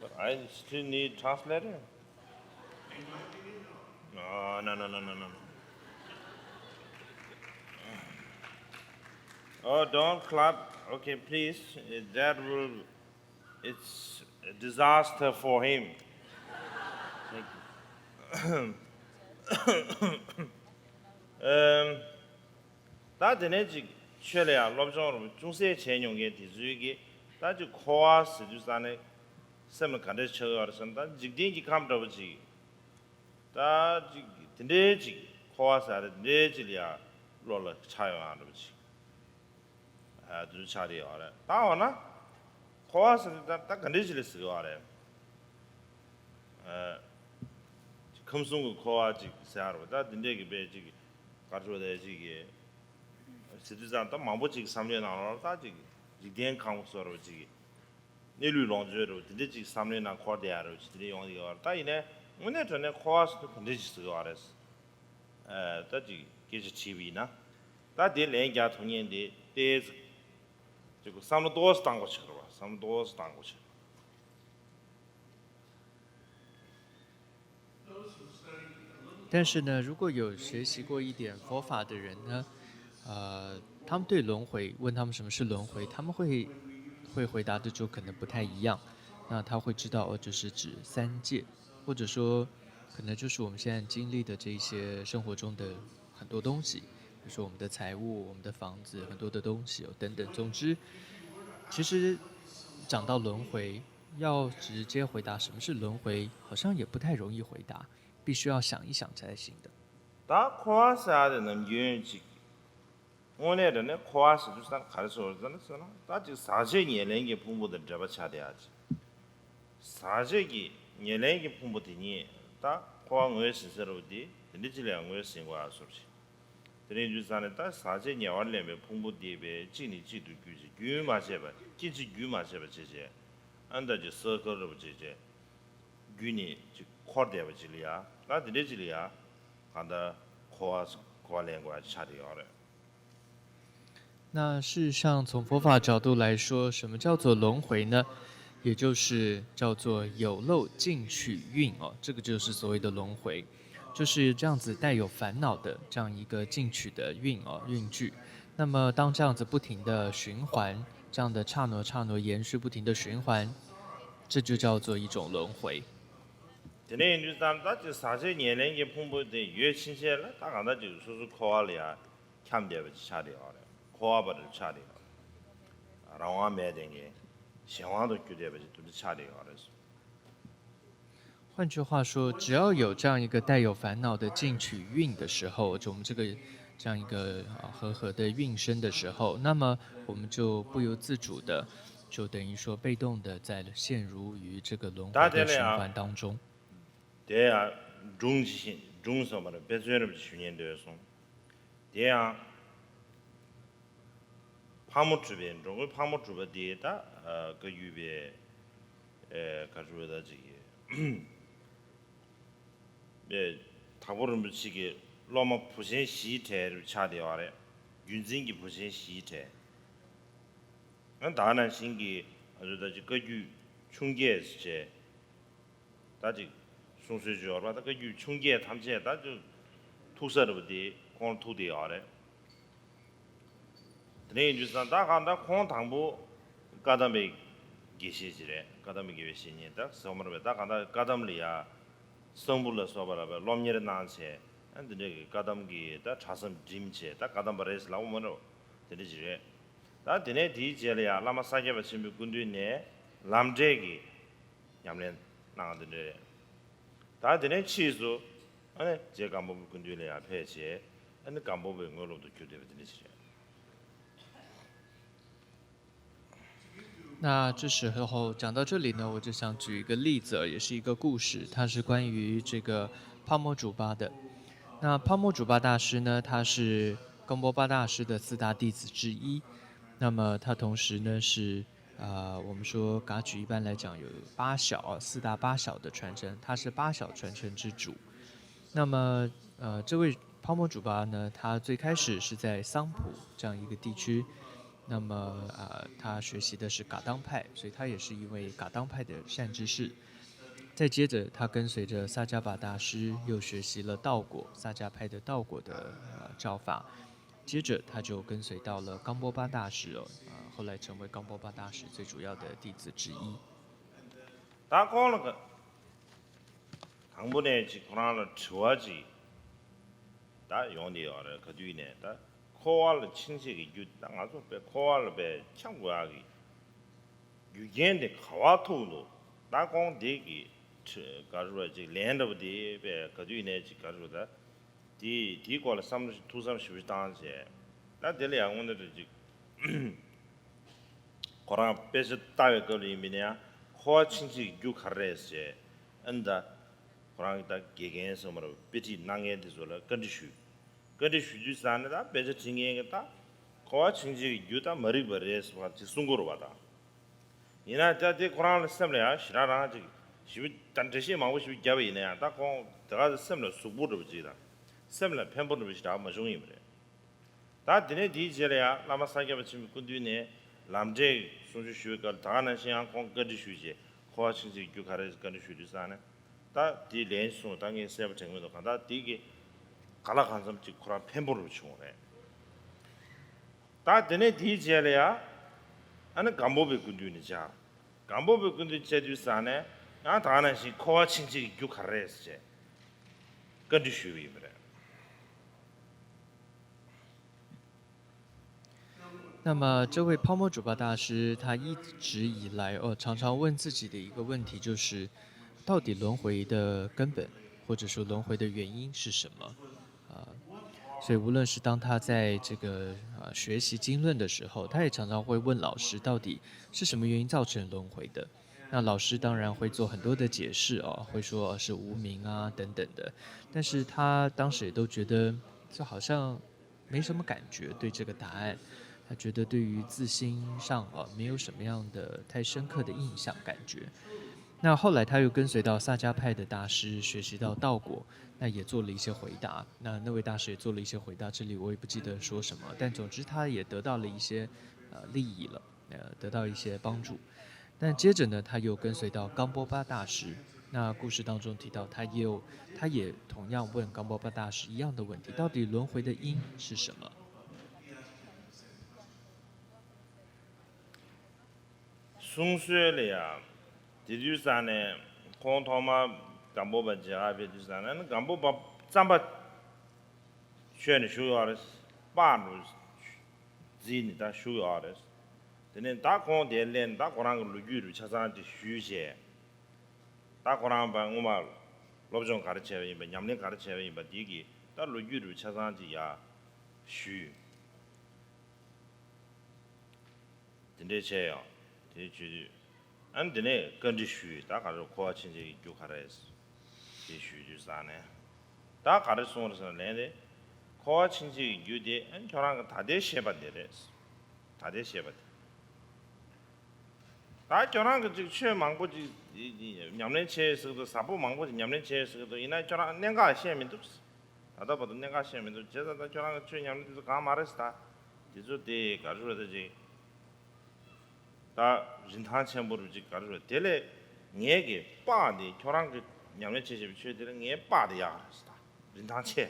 But I still need translator. No, no, no, no, no, no. Oh, don't clap. Okay, please. That will, it's a disaster for him. Thank you. um, ད་དེ་ནས་ཅིག་ཆོས་ལ་ཡང་སློབ་སྦྱོང་རུ་ཅུང་ཟད་བྱས་མྱོང་མཁན་དེ་ཚོའི་གི་ད་ཅིག་འཁོར་བ་ཟེར་དུས་ཙང་ནས་སེམས་ལ་ག་འདྲས་ཆགས་ཡོད་རེད་ཟེར་ན། ད་འཇིག་རྟེན་གྱི་ཁམས་འདྲ་པོ་ཅིག་ད་ཅིག་དེ་འདྲའི་ཅིག་འཁོར་བ་ཟེར་དེ་འདྲའི་ཅིག་ལ་ཡང་བློ་ལ་ཆགས་ཡོང་ཡག་འདྲ་པོ་ཅིག་ཨ་དེ་ཚོ་ཆགས་བསྡད་ཡོད་རེད། ད་འོ་ན་འཁོར་བ་ཟེར་དེ་ད་ད་ག་འདྲས་ཅིག་ལ་ཟེར་གི་ཡོད་རེད། ཨ་ཁམས་གསུམ་གྱི་འཁོར་བ་ཅིག་ཟེར་ཡག་རེད་པ། ད་དེ་འདྲས་ཀྱི་དཔེ་ཅིག་ག་རེ་ཟེར་དགོས་རེད། ཅིག་གི་ཟེར་དུས་ཙང་ད་མང་པོ་ཅིག་བསམ་བློའི་ནང་ལོགས་ལ་ད་ཅིག་འཇིག་རྟེན་ཁམས་བཟོ་འདྲ་པོ་ཅིག་གནས་ལུས་ལོངས་སྤྱོད་འདྲ་པོ་དེ་འདྲ་ཅིག་བསམ་བློའི་ནང་འཁོར་བསྡད་ཡག་འདྲ་པོ་ཅིག་དེ་འདྲ་ཡོང་གི་ཡོད་རེད། ད་ཡིན་ནའི་དངོས་གནས་དྲང་གནས་འཁོར་བ་ཟེར་དུས་ག་འདྲ་ཅིག་ཟེར་གི་ཡོད་རེད། ཨ་ད་ཅིག་སྐད་ཆ་དྲིས་པ་ཡིན་ན། ད་དེ་ལན་རྒྱག་ཐུབ་མཁན་དེ་ཏོག་ཙམ་ཅིག་བསམ་བློ་ཏོག་ཙམ་བཏང་དགོས་ཆགས་རེད་པ། བསམ་བློ་ཏོག་ཙམ་བཏང་དགོས་ཆགས། 但是呢，如果有学习过一点佛法的人呢，呃，他们对轮回，问他们什么是轮回，他们会会回答的就可能不太一样。那他会知道，哦，就是指三界，或者说，可能就是我们现在经历的这一些生活中的很多东西，比如说我们的财物、我们的房子、很多的东西哦等等。总之，其实讲到轮回，要直接回答什么是轮回，好像也不太容易回答，必须要想一想才行的。 ད་འཁོར་བ་ཟེར་ཡག་དེ་ནམ་རྒྱུན་ཅིག་དངོས་གནས་དྲང་གནས་འཁོར་བ་ཟེར་དུས་ཙང་ག་རེ་ཟེར་དགོས་རེད་ཟེར་ན། ད་ཅིག་ཟག་བཅས་ཉེར་ལེན་གྱི་ཕུང་པོ་དང་འབྲེལ་བ་ཆགས་བསྡད་ཡག་ཅིག་ཟག་བཅས་ཀྱི་ཉེར་ལེན་གྱི་ཕུང་པོ་དེ་ཉིད་ད་འཁོར་བ་ངོས་ཟིན་ས་རེད་པ། དེ་དེ་འདྲ་ཅིག་ལ་ཡང་ངོས་ཟིན་དགོས་ཡག་བཟོ་འདྲ་ཅིག་དེ་རིང་དུས་ཙང་ནས་ད་ཟག་བཅས་ཉེ་བར་ལེན་པའི་ཕུང་པོ་འདི་དཔེ་གཅིག་ནས་གཅིག་ཏུ་བརྒྱུད་ཅིང་རྒྱུན་མ་ཆད་པར་སྐད་ཅིག་རྒྱུན་མ་ཆད་པར་བྱས་བྱས། ཨ་ནི་ད་ཅིག་སར་ཀལ་འདྲ་པོ་བྱས་བྱས་རྒྱུན་ནས་ཅིག་འཁོར་བསྡད་པ་ཅིག་ལ་ཡ། ད་དེ་འདྲ་ཅིག་ལ་ཡ་གང་ལྟར་འཁོར་བ་འཁོར་བ་ལེན་དགོས་ཡག་ཆགས་བསྡད་ཡོད་རེད། 那事实上，从佛法角度来说，什么叫做轮回呢？也就是叫做有漏尽取运哦，这个就是所谓的轮回，就是这样子带有烦恼的这样一个进取的运哦，运具。那么当这样子不停的循环，这样的刹那刹那延续不停的循环，这就叫做一种轮回。 དེ་ནས་ཡིན་དུས་ཙམ་ད་ཅིག་ཟག་བཅས་ཉེར་ལེན་གྱི་ཕུང་པོ་དེ་ཡོད་ཕྱིན་ཆད་ལ་ད་གང་ལྟར་ཅིག་སོ་སོ་འཁོར་བ་ལ་ཡང་འཁྱམས་བསྡད་པ་ཅིག་ཆགས་བསྡད་ཡོད་རེད། འཁོར་བ་པ་རེད་ཆགས་བསྡད་ཡོད་རེད། རང་དབང་མེད་དེ་ངས་གཞན་དབང་དུ་གྱུར་བསྡད་པ་ཅིག་དེ་འདྲ་ཆགས་བསྡད་ཡོད་རེད། 换句话说，只要有这样一个带有烦恼的进取运的时候，就我们这个这样一个啊和合的运生的时候，那么我们就不由自主的，就等于说被动的在陷入于这个轮回的循环当中。 དེ་ཡང་སྒྲུང་ཅིག་བཤད། སྒྲུང་ཟེར་བ་རེད། དཔེ་མཚོན་རེ་བ་ཅིག་ཞུ་སྙིང་འདོད་སོང་། དེ་ཡང་ཕག་མོ་གྲུ་པའི། འགྲོ་མགོན་ཕག་མོ་གྲུ་པ་དེ་ད་བཀའ་བརྒྱུད་པའི་བཀའ་གྲུ་པ་ད་ཅིག་གི་དྭགས་པོ་རིན་པོ་ཆེ་གི་སློབ་མ་བུ་ཆེན་བཞིའི་གྲས་རེ་བ་ཆགས་བསྡད་ཡོད་རེད། བརྒྱུད་འཛིན་གྱི་བུ་ཆེན་བཞིའི་གྲས། ད་ག་ནང་བཞིན་གྱི་ང་ཚོ་ད་ཅིག་བཀའ་བརྒྱུད་ཆུང་བརྒྱད་ཟེར་བྱས། ད་ཅིག་གསུང་སྲོལ་ཅིག་ཡོད་རེད་པ། ད་བཀའ་བརྒྱུད་ཆུང་བརྒྱད་ཐམས་ཅད་ད་ཅིག་ཐུག་ས་རེད་པ། དེ་ཁོང་ཐུག་བསྡད་ཡོད་རེད། དེ་ནས་ཡིན་དུས་ཙང་ད་གང་ལྟར་ཁོང་དང་པོ་བཀའ་གདམས་པའི་དགེ་བཤེས་ཅིག་རེད། བཀའ་གདམས་པའི་དགེ་བའི་བཤེས་གཉེན་ད་ཟེར་བ་མ་རེད་པས། ད་གང་ལྟར་བཀའ་གདམས་ལ་ཡ་གསང་ཕུ་ལ་སོགས་པ་ལ་བས་སློབ་གཉེར་གནང་བྱས། ཨ་འདི་འདྲ་གི་བཀའ་གདམས་ཀྱི་ད་གྲྭ་ཚང་འགྲིམས་བྱས། ད་བཀའ་གདམས་པ་རེད་ཟེར་ལབ་པ་མ་རེད། དེ་འདྲ་ཅིག་རེད། ད་དེ་ནས་དེའི་རྗེས་ལ་ཡང་བླ་མ་ས་སྐྱ་པ་ཆེན་པོའི་སྐུ་མདུན་ནས་ལམ་འབྲས་ཀྱི་ཉམས་ལེན་གནང་། དེ་འདྲ་རེད། ད་དེ་ནས་ཕྱིས་སུ་ཨ་ནི་རྗེ་སྒམ་པོ་པའི་སྐུ་མདུན་ལ་ཡང་ཕེབས་བྱས། ཨ་ནི་སྒམ་པོ་པའི་དངོས་སློབ་ཏུ་གྱུར་བསྡད་པ་དེ་འདྲ་ཞིག་རེད། 那这时候讲到这里呢，我就想举一个例子，也是一个故事，它是关于这个帕摩竹巴的。那帕摩竹巴大师呢，他是冈波巴大师的四大弟子之一。那么他同时呢是呃，我们说噶举一般来讲有八小啊，四大八小的传承，他是八小传承之主。那么呃，这位帕摩竹巴呢，他最开始是在桑普这样一个地区，那么啊、呃，他学习的是噶当派，所以他也是一位噶当派的善知识。再接着，他跟随着萨迦巴大师，又学习了道果，萨迦派的道果的呃教法。接着，他就跟随到了冈波巴大师哦，呃，后来成为冈波巴大师最主要的弟子之一。 ད་ཁོང་ལ་དང་པོ་ནས་ཅིག་ཁོ་རང་ལ་དྲི་བ་ཅིག་ད་ཡོང་བསྡད་ཡོད་རེད། ག་དུས་ནས་ད་འཁོར་བ་ལ་འཆིང་བྱེད་ཀྱི་རྒྱུ། ད་ང་ཚོ་དཔེ་འཁོར་བ་ལ་དཔེ་འཁྱམས་དགོས་ཡག་གི་རྒྱུ་རྐྱེན་དེ་ག་བ་ཐུག་འདུག་ད་ཁོང་དེ་གི་ག་རེ་རེད་པ། ཅིག་ལན་འདྲ་པོ་དེ་དཔེ་ག་དུས་ནས་ཅིག་ག་རེ་རེད་པ། ད་དེ་དེའི་སྐོར་ལ་བསམ་བློ་ཞིག་ཐུགས་བསམ་ཞིབ་ཞིབ་བཏང་བྱས། ད་དེ་ལ་ཡང་དངོས་གནས་དྲང་གནས་ཅིག་ཁོ་རང་དཔེ་ཆ་ལྟ་བའི་སྐབས་ལ་ཡིན་པ་ཡིན་ན་ཡང་། འཁོར་བ་འཆིང་བྱེད་ཀྱི་རྒྱུ་ག་རེ་རེད་ཟེར། ཨ་ནི་ད་ཁོ་རང་གི་ད་དགེ་རྒན་ཟེར་མ་རེད། དཔེ་ཁྲིད་གནང་མཁན་དེ་ཚོ་ལ་བཀའ་འདྲི་ཞུས། བཀའ་འདྲི་ཞུ་དུས་ཙང་ནས་ད་དཔེ་ཆ་ཁྲིད་མཁན་གྱིས་ད་འཁོར་བ་འཆིང་བྱེད་ཀྱི་རྒྱུ་ད་མ་རིག་པ་རེད་ཟེར་བ་དེ་གསུང་གི་རེད་པ། ད་ཡིན་ན་ད་དེ་ཁོ་རང་ལ་སེམས་ལ་ཡང་ཞེ་དྲག་རང་ཅིག་ཞིབ་ད་འགྲེལ་བཤད་མང་པོ་ཞིག་བརྒྱབ་པ་ཡིན་ན་ཡང་། ད་ཁོང་དེ་ག་ཚོད་སེམས་ལ་ཟུག་པོ་འདྲ་པོ་ཅིག་དང་། སེམས་ལ་ཕན་པོ་འདྲ་པོ་ཞེ་དྲག་མ་བྱུང་ཡིན་པ་རེད། ད་དེ་ནས་དེའི་རྗེས་ལ་ཡང་བླ་མ་ས་སྐྱ་པ་ཆེན་པོའི་སྐུ་མདུན་ནས་ལམ་འབྲས་གསུང་ཆོས་ཞུ་བའི་སྐབས་ལ། ད་ག་ནང་བཞིན་ཡང་ཁོང་བཀའ་འདྲི་ཞུས་རྗེས། འཁོར་བ་འཆིང་བྱེད་ཀྱི་རྒྱུ་ག་རེ་རེད་བཀའ་འདྲི་ཞུས་དུས་ཙང་ནས། ད་དེའི་ལན་གསུངས། ད་ངས་གསལ་པོ་དྲན་གྱི་མི་འདུག་གང་ལྟར་དེ་གི་ག་ལ་གང་འཚམ་ཅིག་ཁོ་རང་ཕན་པོ་རུ་བྱུང་བ་རེད། ད་དེ་ནས་དེའི་རྗེས་ལ་ཡང་ཨ་ནི་སྒམ་པོ་པའི་སྐུ་མདུན་ནས་བཅར། སྒམ་པོ་པའི་སྐུ་མདུན་བཅར་དུས་ཙང་ནས་ཡང་ད་ག་ནང་བཞིན་འཁོར་བ་འཆིང་བྱེད་ཀྱི་རྒྱུ་ག་རེ་རེད་ཟེར་བྱས་བཀའ་འདྲི་ཞུས་པ་ཡིན་པ་རེད། 那么，这位泡沫主巴大师，他一直以来哦，常常问自己的一个问题就是，到底轮回的根本，或者说轮回的原因是什么？啊，所以无论是当他在这个啊学习经论的时候，他也常常会问老师，到底是什么原因造成轮回的？那老师当然会做很多的解释哦，会说是无明啊等等的，但是他当时也都觉得就好像没什么感觉对这个答案，他觉得对于自心上啊没有什么样的太深刻的印象感觉。那后来他又跟随到萨迦派的大师学习到道果，那也做了一些回答。那那位大师也做了一些回答，这里我也不记得说什么，但总之他也得到了一些呃利益了，呃，得到一些帮助。但接着呢，他又跟随到冈波巴大师。那故事当中提到，他又他也同样问冈波巴大师一样的问题，到底轮回的因是什么？གསུང་སྲོལ་ལ་ཡང་དེ་དུས་ཙང་ནས་ཁོང་ཐོག་མར་དང་པོ་པ་མཇལ་ཁ་ཕེབས་དུས་ཙང་ནས་དང་པོ་པ་རྩམ་པ་མཆོད་ནས་བཞུགས་ཡོད་རེད། སྤགས་འགྲོ་རྩིས་ནས་ད་བཞུགས་ཡོད་རེད། དེ་ནས་ད་ཁོང་དེར་སླེབས་ནས་ད་ཁོ་རང་གི་ལོ་རྒྱུས་རུ་ཆ་ཚང་དེ་ཞུས་བྱས། ད་ཁོ་རང་པ་སྔོན་མ་སློབ་སྦྱོང་ག་རེ་བྱས་པ་ཡིན་པ་ཉམས་ལེན་ག་རེ་བྱས་པ་ཡིན་པ་དེ་གི་ད་ལོ་རྒྱུས་རུ་ཆ་ཚང་དེ་ཡར་ཞུས། དེ་འདྲས་བྱས་ཡང་དེ་བྱེད་དུས། ཨ་ནི་དེ་ནས་བཀའ་འདྲི་ཞུས། ད་ག་རེ་འཁོར་བ་ཕྱིན་ཆད་ཀྱི་རྒྱུ་ག་རེ་རེད། དེ་ཞུས་དུས་ཙང་ནས་ད་ག་རེ་གསུངས་རེད་ཟེར་ན། ལན་དེ་འཁོར་བ་ཕྱིན་ཆད་ཀྱི་རྒྱུ་དེ་ཨ་ནི་ཁྱོད་རང་གི་ད་ལྟའི་ཤེས་པ་དེ་རེད། ད་ལྟའི་ཤེས་པ་དེ། ད་ཁྱོད་རང་གིས་ཅིག་ཆོས་མང་པོ་ཅིག་ཉམས་ལེན་བྱས་ཟེར་གི་འདུག་ཟབ་པོ་མང་པོ་ཅིག་ཉམས་ལེན་བྱས་ཟེར་གི་འདུག་ཡིན་ན་ཁྱོད་རང་གནད་འགག་ཤེས་མི་འདུག་ད་ལྟ་བར་དུ་གནད་འགག་ཤེས་མི་འདུག་བྱས་ཙང་ད་ཁྱོད་རང་གི་ཆོས་ཉམས་ལེན་དེ་ཚོ་གང་མ་རེད་ཟེར། ད་དེ་ཚོ་དེ་ག་རེ་རེད། ད་ཅིག་ད་རིན་ཐང་ཆེན་པོ་རུ་ཅིག་ག་རེ་རེད། དེ་ལས་ངེད་ཀྱི་སྤགས་དེ་ཁྱོད་རང་གི་ཉམས་ལེན་བྱེད་བཞིན་པའི་ཆོས་དེ་ལས་ངའི་སྤགས་དེ་ཡག་རེད་ཟེར། ད་རིན་ཐང་ཆེ།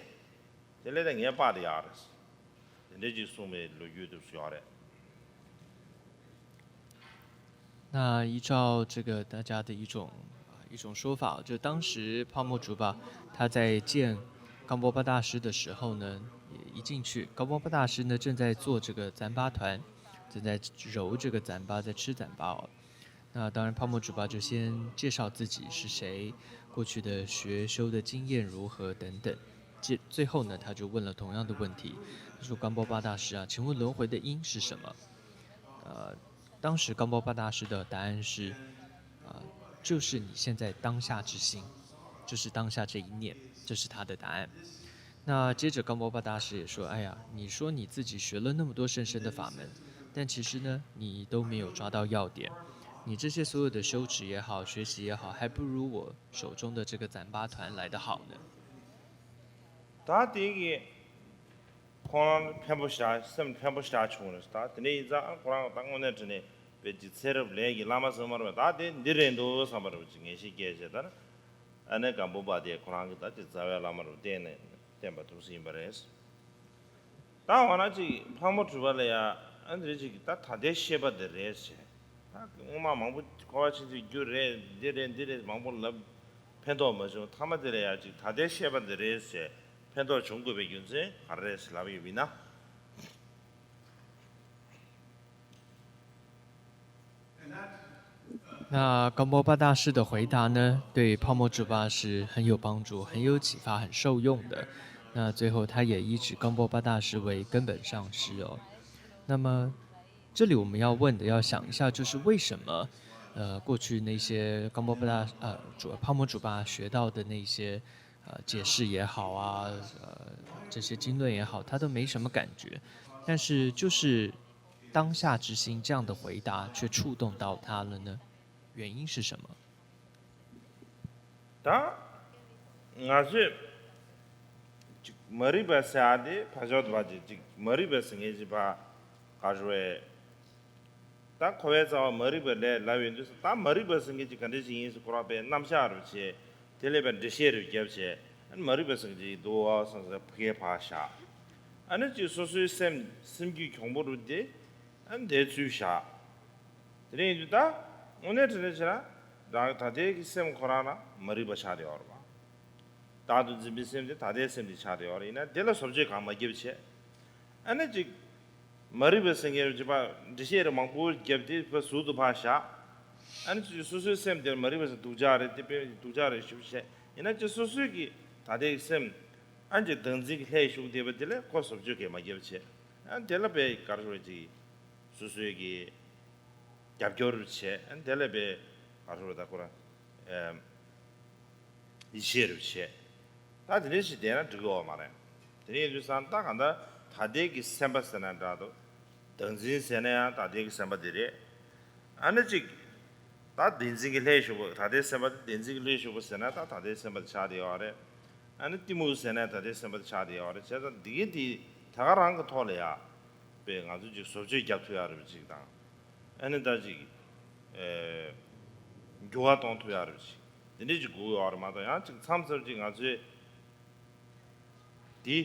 དེ་ལས་ད་ངའི་སྤགས་དེ་ཡག་རེད་ཟེར། དེ་འདྲས་ཅིག་གསུངས་པའི་ལོ་རྒྱུས་དེ་ཚོ་ཡོད་རེད། 那依照这个大家的一种一种说法，就当时帕莫竹巴他在见冈波巴大师的时候呢，也一进去，冈波巴大师呢正在做这个糌粑团，正在揉这个糌粑，在吃糌粑哦。那当然，帕莫竹巴就先介绍自己是谁，过去的学修的经验如何等等。最最后呢，他就问了同样的问题，他说：“冈波巴大师啊，请问轮回的因是什么？”呃，当时冈波巴大师的答案是，啊、就是你现在当下之心，就是当下这一念，这是他的答案。那接着冈波巴大师也说：“哎呀，你说你自己学了那么多甚深的法门，但其实呢，你都没有抓到要点。你这些所有的修持也好，学习也好，还不如我手中的这个糌粑团来得好呢。”ད་དེ་གི་ཁོང་རང་ཕན་པོ་ཞེ་དྲག་སེམས་ཕན་པོ་ཞེ་དྲག་བྱུང་རེད། ད་དེ་འདྲ་ཡིན་ཙང་ཁོ་རང་ད་དངོས་གནས་དྲང་གནས་དཔེ་ཅིག་ཚེ་རབས་ལས་ཀྱི་བླ་མ་ཟེར་མ་རེད་པས། ད་དེ་འདི་རེད་འདུག་བསམ་པ་རེད་པ་ཅིག་ངེས་ཤེས་སྐྱེས་བྱས། ད་ནི་ཨ་ནེ་སྒམ་པོ་པ་དེ་ཁོ་རང་གི་ད་ཅིག་རྩ་བའི་བླ་མ་རུ་བསྟེན་ནས་བསྟེན་པ་ཐུགས་སུ་ཡིན་པ་རེད། ད་འོ་ན་ཅིག་ཕག་མོ་གྲུ་པ་ལ་ཡ་ཨ་འདི་རེད་ཅིག་ད་ད་ལྟའི་ཤེས་པ་འདི་རེད་ཟེར། ད་སྔོན་མ་མང་པོ་འཁོར་བ་ཕྱིན་ཆད་རྒྱུ་རེད། འདི་རེད་འདི་རེད་མང་པོ་ལབ་ཕན་ཐོགས་མ་བྱུང་། མཐའ་མ་དེ་ལ་ཡ་ཅིག་ད་ལྟའི་ཤེས་པ་འདི་རེད་ཟེར་ཕན་ཐོགས་བྱུང་དགོས་པའི་རྒྱུ་མཚན་ག་རེ་རེད་ཟེར་ལབ་ཡོད་པ་ཡིན་ན།那岡波巴大师的回答呢，对帕莫竹巴是很有帮助、很有启发、很受用的。那最后，他也依止岡波巴大师为根本上师哦。那么，这里我们要问的，要想一下，就是为什么，呃，过去那些岡波巴大呃主帕莫竹巴学到的那些呃解释也好啊，呃这些经论也好，他都没什么感觉，但是就是当下之心这样的回答却触动到他了呢？原因是什么？ ད་ང་ཚོས་ཅིག་མ་རིག་པ་ཟེར་ཡ་དེ་ཕར་ཕྱོགས་དུ་བ་ཅིག་ཅིག་མ་རིག་པ་ཟེར་མཁན་ཅིག་ཕར་ག་རེ་རེད། ད་འཁོར་བའི་རྩ་བ་མ་རིག་པ་ལས་ལབ་ཡོང་དུས་ད་མ་རིག་པ་ཟེར་མཁན་ཅིག་ག་འདྲ་ཞིག་ཡིན་ཟེར་ཁོ་རང་པའི་རྣམ་གཞག་རུ་བྱས། དེ་ལས་པའི་འགྲེལ་བཤད་རུ་བརྒྱབ་བྱས། ཨ་ནི་མ་རིག་པ་ཟེར་མཁན་ཅིག་འདུག་བ་བསམ་ཟེར་ཕ་གིར་ཕར་བཞག་ཨ་ནི་ཅིག་སོ་སོའི་སེམས་སེམས་རྒྱུད་གྱོང་པོ་རུ་དེ་ཨ་ནི་དེ་ཚུར་བཞག་དེ་རིང་དུ་ད་དངོས་གནས་དྲང་གནས་བྱས་ན་རང་ད་ལྟའི་གི་སེམས་ཁོ་རང་ལ་མ་རིག་པ་ཆགས་བསྡད་ཡོད་རེད་པ། བདག་ཏུ་འཛིན་པའི་སེམས་དེ་ད་ལྟའི་སེམས་དེ་ཆགས་བསྡད་ཡོད་རེད། ཡིན་ན་དེ་ལ་བཟོ་བཅོས་གང་མ་བརྒྱབ་བྱས། ཨ་ནི་ཅིག་མ་རིག་པ་ཟེར་མཁན་ཅིག་ཕར་འགྲེལ་བཤད་རེ་མང་པོ་བརྒྱབ་སྟེ་ཕར་ཟུར་དུ་ཕར་བཞག་ཨ་ནི་ཅིག་སོ་སོའི་སེམས་དེར་མ་རིག་པ་ཟེར་སྡུག་ཅག་རེད། དེ་དཔེ་སྡུག་ཅག་རེད་ཞུ་བྱས། ཡིན་ན་ཅིག་སོ་སོའི་གི་ད་ལྟའི་སེམས་ཨ་ནི་ཅིག་བདག་འཛིན་གྱི་ལྷད་ཞུགས་བསྡད་པ་དེ་ལ་ཁོ་བཟོ་བཅོས་གང་མ་བརྒྱབ་བྱས། ཨ་ནི་དེ་ལ་དཔེ་ག་རེ་ཟེར་ཅིག་སོ་སོའི་གི་རྒྱབ་སྐྱོར་བྱས། ཨ་ནི་དེ་ལ་དཔེ་ག་རེ་ཟེར་ད་ཁོ་རང་ཨེམ། ཡིད་ཆེས་རུ་བྱེད། ད་དེ་འདྲ་ཞིག་བསྡད་ན་འགྲིག་གི་ཡོད་མ་རེད། དེ་འདྲ་ཡིན་དུས་ཙང་ད་གང་ལྟར་ད་ལྟའི་གི་སེམས་པ་ཟེར་ན་འདྲ་འདུག་བདག་འཛིན་ཟེར་ན་ཡང་ད་ལྟའི་གི་སེམས་པ་དེ་རེད། ཨ་ནི་གཅིག་ད་བདེན་འཛིན་གྱི་ལྷད་ཞུགས་པ། ད་ལྟའི་སེམས་པ་དེ་བདེན་འཛིན་གྱི་ལྷད་ཞུགས་པ་ཟེར་ན་ད་ད་ལྟའི་སེམས་པ་དེ་ཆགས་བསྡད་ཡོད་རེད། ཨ་ནི་གཏི་མུག་ཟེར་ན་ད་ལྟའི་སེམས་པ་དེ་ཆགས་བསྡད་ཡོད་རེད། བྱས་ཙང་འདི་གི་དེ་ད་ག་རང་གི་ཐོག་ལ་ཡ་དཔེ་ང་ཚོ་གཅིག་བཟོ་བཅོས་རྒྱབ་ཐུབ་ཡ་རེད་པ་གཅིག་དང་། ཨ་ནི་ད་གཅིག་ཨེ། འགྱུར་བ་གཏོང་ཐུབ་ཡག་རེད་ཅིག་དེ་འདྲས་ཅིག་དགོས་ཡོད་རེད་མ་གཏོགས། ཡང་ཅིག་མཚམས་མཚམས་ཅིག་ང་ཚོས་དེ་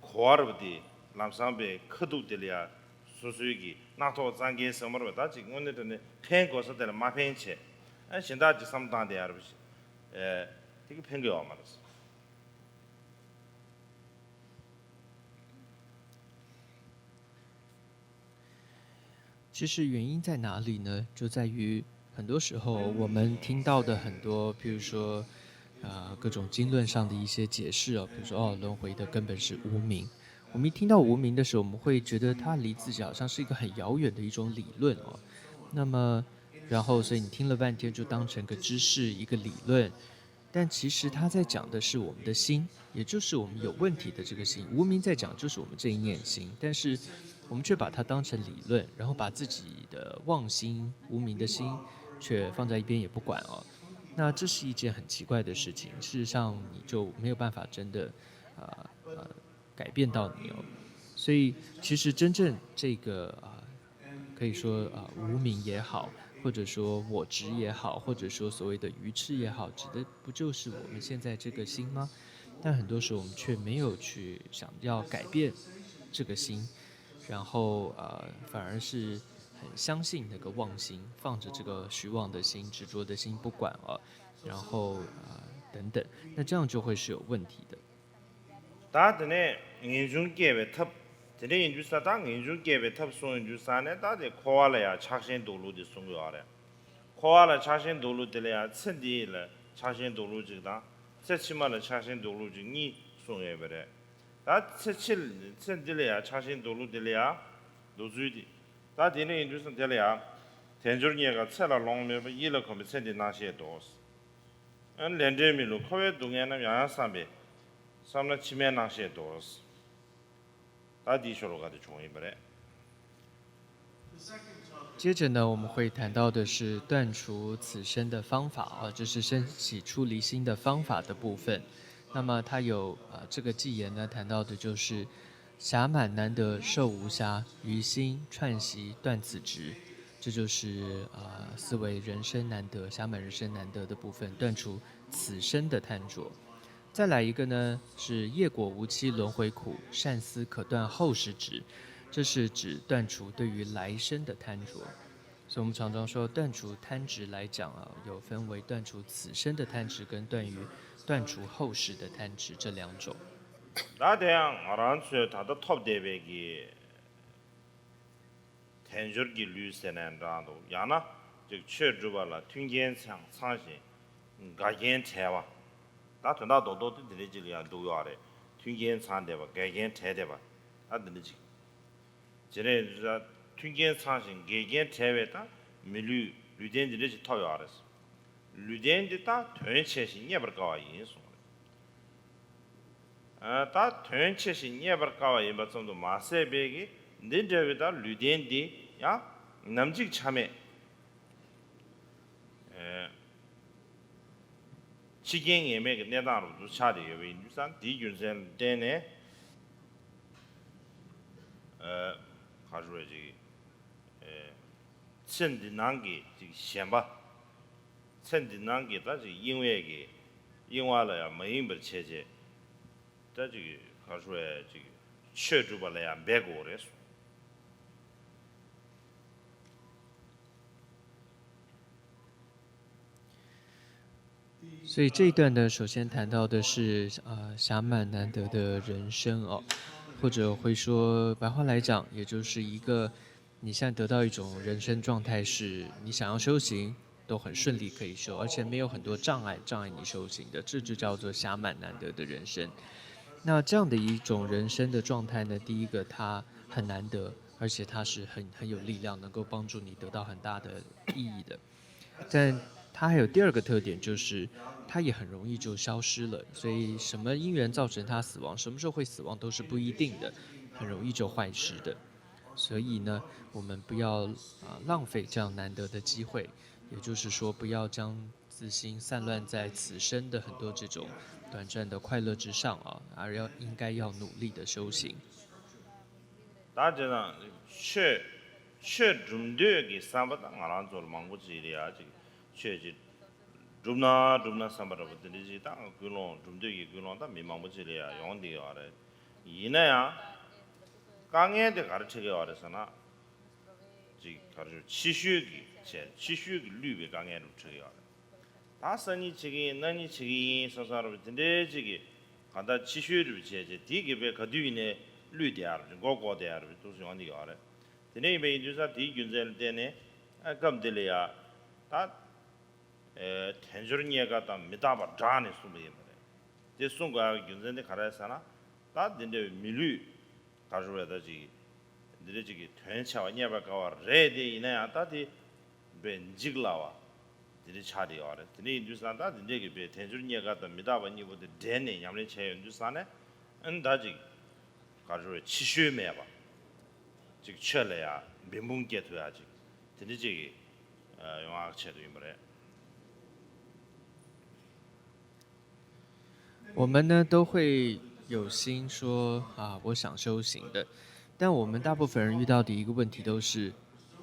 གོ་བ་རེད་པ། དེ་ལམ་སང་པའི་ཁ་ཐུག་དེ་ལ་ཡ་སོ་སོའི་གི་རྣག་ཐོག་གཙང་ཁའི་ཟེར་མ་རེད་པ། ད་ཅིག་དངོས་གནས་དྲང་གནས་ཕན་དགོས་ས་དེ་ལ་མ་ཕན་བྱས། ཨ་གཞན་དག་ཅིག་བསམ་བློ་བཏང་བསྡད་ཡག་རེད་པ་ཞིག་ཨེ། དེ་གི་ཕན་གི་ཡོད་མ་རེད། 其实原因在哪里呢？就在于很多时候我们听到的很多，譬如说，啊、各种经论上的一些解释哦，比如说哦，轮回的根本是无明。我们一听到无明的时候，我们会觉得它离自己好像是一个很遥远的一种理论哦。那么，然后所以你听了半天，就当成个知识、一个理论，但其实他在讲的是我们的心，也就是我们有问题的这个心。无明在讲就是我们这一念心，但是我们却把它当成理论，然后把自己的妄心、无明的心却放在一边也不管哦。那这是一件很奇怪的事情。事实上，你就没有办法真的啊呃改变到你哦。所以，其实真正这个啊。可以说啊，无明也好，或者说我执也好，或者说所谓的愚痴也好，指的不就是我们现在这个心吗？但很多时候我们却没有去想要改变这个心，然后呃，反而是很相信那个妄心，放着这个虚妄的心、执着的心不管啊，然后啊、呃、等等，那这样就会是有问题的。 ད་དེ་ནས་ངེས་འབྱུང་སྐྱེ་བའི་ཐབས། དེ་འདྲ་ཡིན་དུས་ས་ད་ངེས་འབྱུང་སྐྱེ་བའི་ཐབས་གསུངས་ཡིན་དུས་ས་ནས། ད་དེ་འཁོར་བ་ལ་ཡང་ཆགས་ཞེན་སྡུག་བསྔལ་དེ་གསུང་གི་ཡོད་རེད། འཁོར་བ་ལ་ཆགས་ཞེན་སྡུག་བསྔལ་དེ་ལ་ཡང་ཚེ་འདི་ལ་ཆགས་ཞེན་སྡུག་བསྔལ་ཅིག་དང་། ཚེ་ཕྱི་མ་ལ་ཆགས་ཞེན་སྡུག་བསྔལ་ཅིག་གཉིས་གསུངས་ཡོད་པ་རེད། ད་ཚེ་ཕྱི་ཚེ་འདི་ལ་ཡང་ཆགས་ཞེན་སྡུག་བསྔལ་དེ་ལ་ཡང་འདུག་ཚུལ་དེ། ད་དེ་འདྲ་ཡིན་དུས་ས་དེ་ལ་ཡང་དལ་འབྱོར་རྙེད་དཀའ་ཚེ་ལ་ལོང་མེད་པ། ཡིད་ལ་གོམས་པས་ཚེ་འདིའི་སྣང་ཤས་ལྡོག། ལས་འབྲས་མི་བསླུ་འཁོར་བའི་སྡུག་བསྔལ་རྣམས། ཡང་ཡང་བསམ་པས་བསམ་ན་ཕྱི་མའི་སྣང་ཤས་ལྡོག། ད་འདིའི་ཤོ་ལོ་ཀ་དེ་བྱུང་ཡིན་པ་རེད།接着呢，我们会谈到的是断除此生的方法啊，就是升起出离心的方法的部分。那么它有呃这个偈言呢，谈到的就是暇满难得寿无暇，于心串习断此执。这就是啊、呃，思维人生难得，暇满人生难得的部分，断除此生的贪着。再来一个呢，是业果无期轮回苦，善思可断后世执。这是指断除对于来生的贪着。所以我们常常说，断除贪执来讲啊，有分为断除此生的贪执跟断于断除后世的贪执这两种。 ད་དེ་ཡང་ང་རང་ཚོས་ད་ལྟ་ཐོབ་བསྡད་པའི་གི་དལ་འབྱོར་གྱི་ལུས་ཟེར་ནའི་འདྲ་འདུག་ཡང་ན་ཅིག་ཆོས་སྒྲུབ་པ་ལ་མཐུན་རྐྱེན་ཚང་ཚང་ཞིང་དགའ་རྐྱེན་བྲལ་བ། ད་དོན་དག་རྡོག་རྡོག་དེ་འདི་འདྲ་ཅིག་ལ་ཡང་འདུག་ཡོད་རེད། མཐུན་རྐྱེན་ཚང་བསྡད་པ། དགའ་རྐྱེན་བྲལ་བསྡད་པ། ད་འདི་འདྲ་ཅིག་བྱས་ནས་མཐུན་རྐྱེན་ཚང་ཞིང་དགའ་རྐྱེན་བྲལ་བའི་ད་མི་ལུས་ལུས་རྟེན་འདི་འདྲ་ཞིག་ཐོབ་ཡོད་རེད། ལུས་རྟེན་འདི་ད་དོན་ཆེ་ཞིང་རྙེད་པར་དཀའ་བ་ཡིན་གསུངས་རེད། ད་དོན་ཆེ་ཞིང་རྙེད་པར་དཀའ་བ་ཡིན་པ་ཙམ་དུ་མ་ཟད་པའི་གི་འདི་འདྲ་བའི་ད་ལུས་རྟེན་འདི་ཡང་ནམ་འཇིག་ཆ་མེད། འཆི་རྐྱེན་ངེས་མེད་ཀྱི་གནས་སྟངས་རུ་འདུ་ཆགས་ཏེ་ཡོད་པ་ཡིན་དུས་ཙང་། དེའི་རྒྱུ་མཚན་ལ་བརྟེན་ནས། ག་རེ་ཟེར་བ་ཅིག་ཚེ་འདི་སྣང་གི་ཅིག་ཞེན་པ། ཚེ་འདི་སྣང་གི་ད་ཅིག་གཡེང་བའི་གི་གཡེང་བ་ལ་ཡང་མ་གཡེང་བར་བྱས་རྗེས། ད་ཅིག་ག་རེ་ཟེར་བ་ཅིག་ཆོས་སྒྲུབ་པ་ལ་ཡང་འབད་དགོས་རེད་གསུངས། 所以这一段呢，首先谈到的是呃暇满难得的人生哦，或者会说白话来讲，也就是一个你现在得到一种人生状态，是你想要修行都很顺利可以修，而且没有很多障碍障碍你修行的，这就叫做暇满难得的人生。那这样的一种人生的状态呢，第一个它很难得，而且它是很很有力量，能够帮助你得到很大的意义的。 但它还有第二个特点，就是它也很容易就消失了。所以什么因缘造成它死亡，什么时候会死亡都是不一定的，很容易就坏失的。所以呢，我们不要啊、呃浪费这样难得的机会，也就是说，不要将自心散乱在此生的很多这种短暂的快乐之上啊，而要应该要努力的修行。 ད་དེ་ན་ཆོས་ ཆོས་སྒྲུབ་འདོད་ཀྱི་བསམ་པ་ད་ང་རང་ཚོར་མང་པོ་ཅིག་ལ་ཡ་ཅིག་ཆོས་ཅིག་སྒྲུབ་ན་སྒྲུབ་ན་བསམ་པ་འདྲ་པོ་དེ་འདྲ་ཅིག་ད་ཀུན་སློང་སྒྲུབ་འདོད་ཀྱི་ཀུན་སློང་ད་མི་མང་པོ་ཅིག་ལ་ཡ་ཡོང་བསྡད་ཡོད་རེད། ཡིན་ན་ཡང་དཀའ་ངལ་དེ་ག་རེ་འཕྲད་ཀྱི་ཡོད་རེད་ཟེར་ན། ཅིག་ག་རེ་ཞུ། ཕྱི་བཤོལ་གྱི་བྱས། ཕྱི་བཤོལ་གྱི་བསླུས་པའི་དཀའ་ངལ་རུ་འཕྲད་ཀྱི་ཡོད་རེད། ད་སང་ཉིན་བྱེད་ཀྱི་ཡིན། གནངས་ཉིན་བྱེད་ཀྱི་ཡིན་བསམ་བསམ་རུ་དེ་འདྲའི་ཅིག་གི་གང་ལྟར་ཕྱི་བཤོལ་རུ་བྱས་བྱས་དེའི་གི་བའི་ག་དུས་ཡིན་ནའི་བསླུས་བསྡད་ཡ་རུ་མགོ་སྐོར་བསྡད་ཡ་རུ་འདུག་སེ་ཡོང་བསྡད་ཀྱི་ཡོད་རེད། དེ་འདྲ་ཡིན་པའི་ཡིན་དུས་ཙང་དེའི་རྒྱུ་མཚན་ལ་བརྟེན་ནས་ཨ་སྐབས་འདི་ལ་ཡ་ད། ཨེ། དལ་འབྱོར་རྙེད་དཀའ་དང་མི་རྟག་པ་སྦྲགས་ནས་གསུངས་པ་ཡིན་པ་རེད། དེ་གསུང་དགོས་ཡག་གི་རྒྱུ་མཚན་དེ་ག་རེ་རེད་ཟེར་ན། ད་འདི་འདྲ་བའི་མི་ལུས་ག་རེ་རེད་ད་ཅིག་འདི་འདྲ་ཅིག་གི་དོན་ཆེ་བ་རྙེད་པར་དཀའ་བ་རེད་དེ། ཡིན་ན་ཡང་ད་དེ་བས་འཇིག་སླ་བ་འདི་འདྲ་ཆགས་བསྡད་ཡོད་རེད། དེ་འདྲ་ཡིན་དུས་ཙང་ད་འདི་འདྲ་གི་བས་དལ་འབྱོར་རྙེད་དཀའ་དང་མི་རྟག་པ་གཉིས་པོ་དེ་འདྲེས་ནས་ཉམས་ལེན་བྱས་ཡོང་དུས་ཙང་ནས་ཨ་ནི་ད་ཅིག་ག་རེ་རེད། ཕྱི་བཤོལ་མེད་པ། ཅིག་ཆོས་ལ་ཡང་འབད་འབུངས་སྐྱེ་ཐུབ་ཡག་ཅིག་དེ་འདྲ་ཅིག་ཡོང་ཡག་ཆེད་དུ་ཡིན་པ་རེད། 我们呢都会有心说啊，我想修行的，但我们大部分人遇到的一个问题都是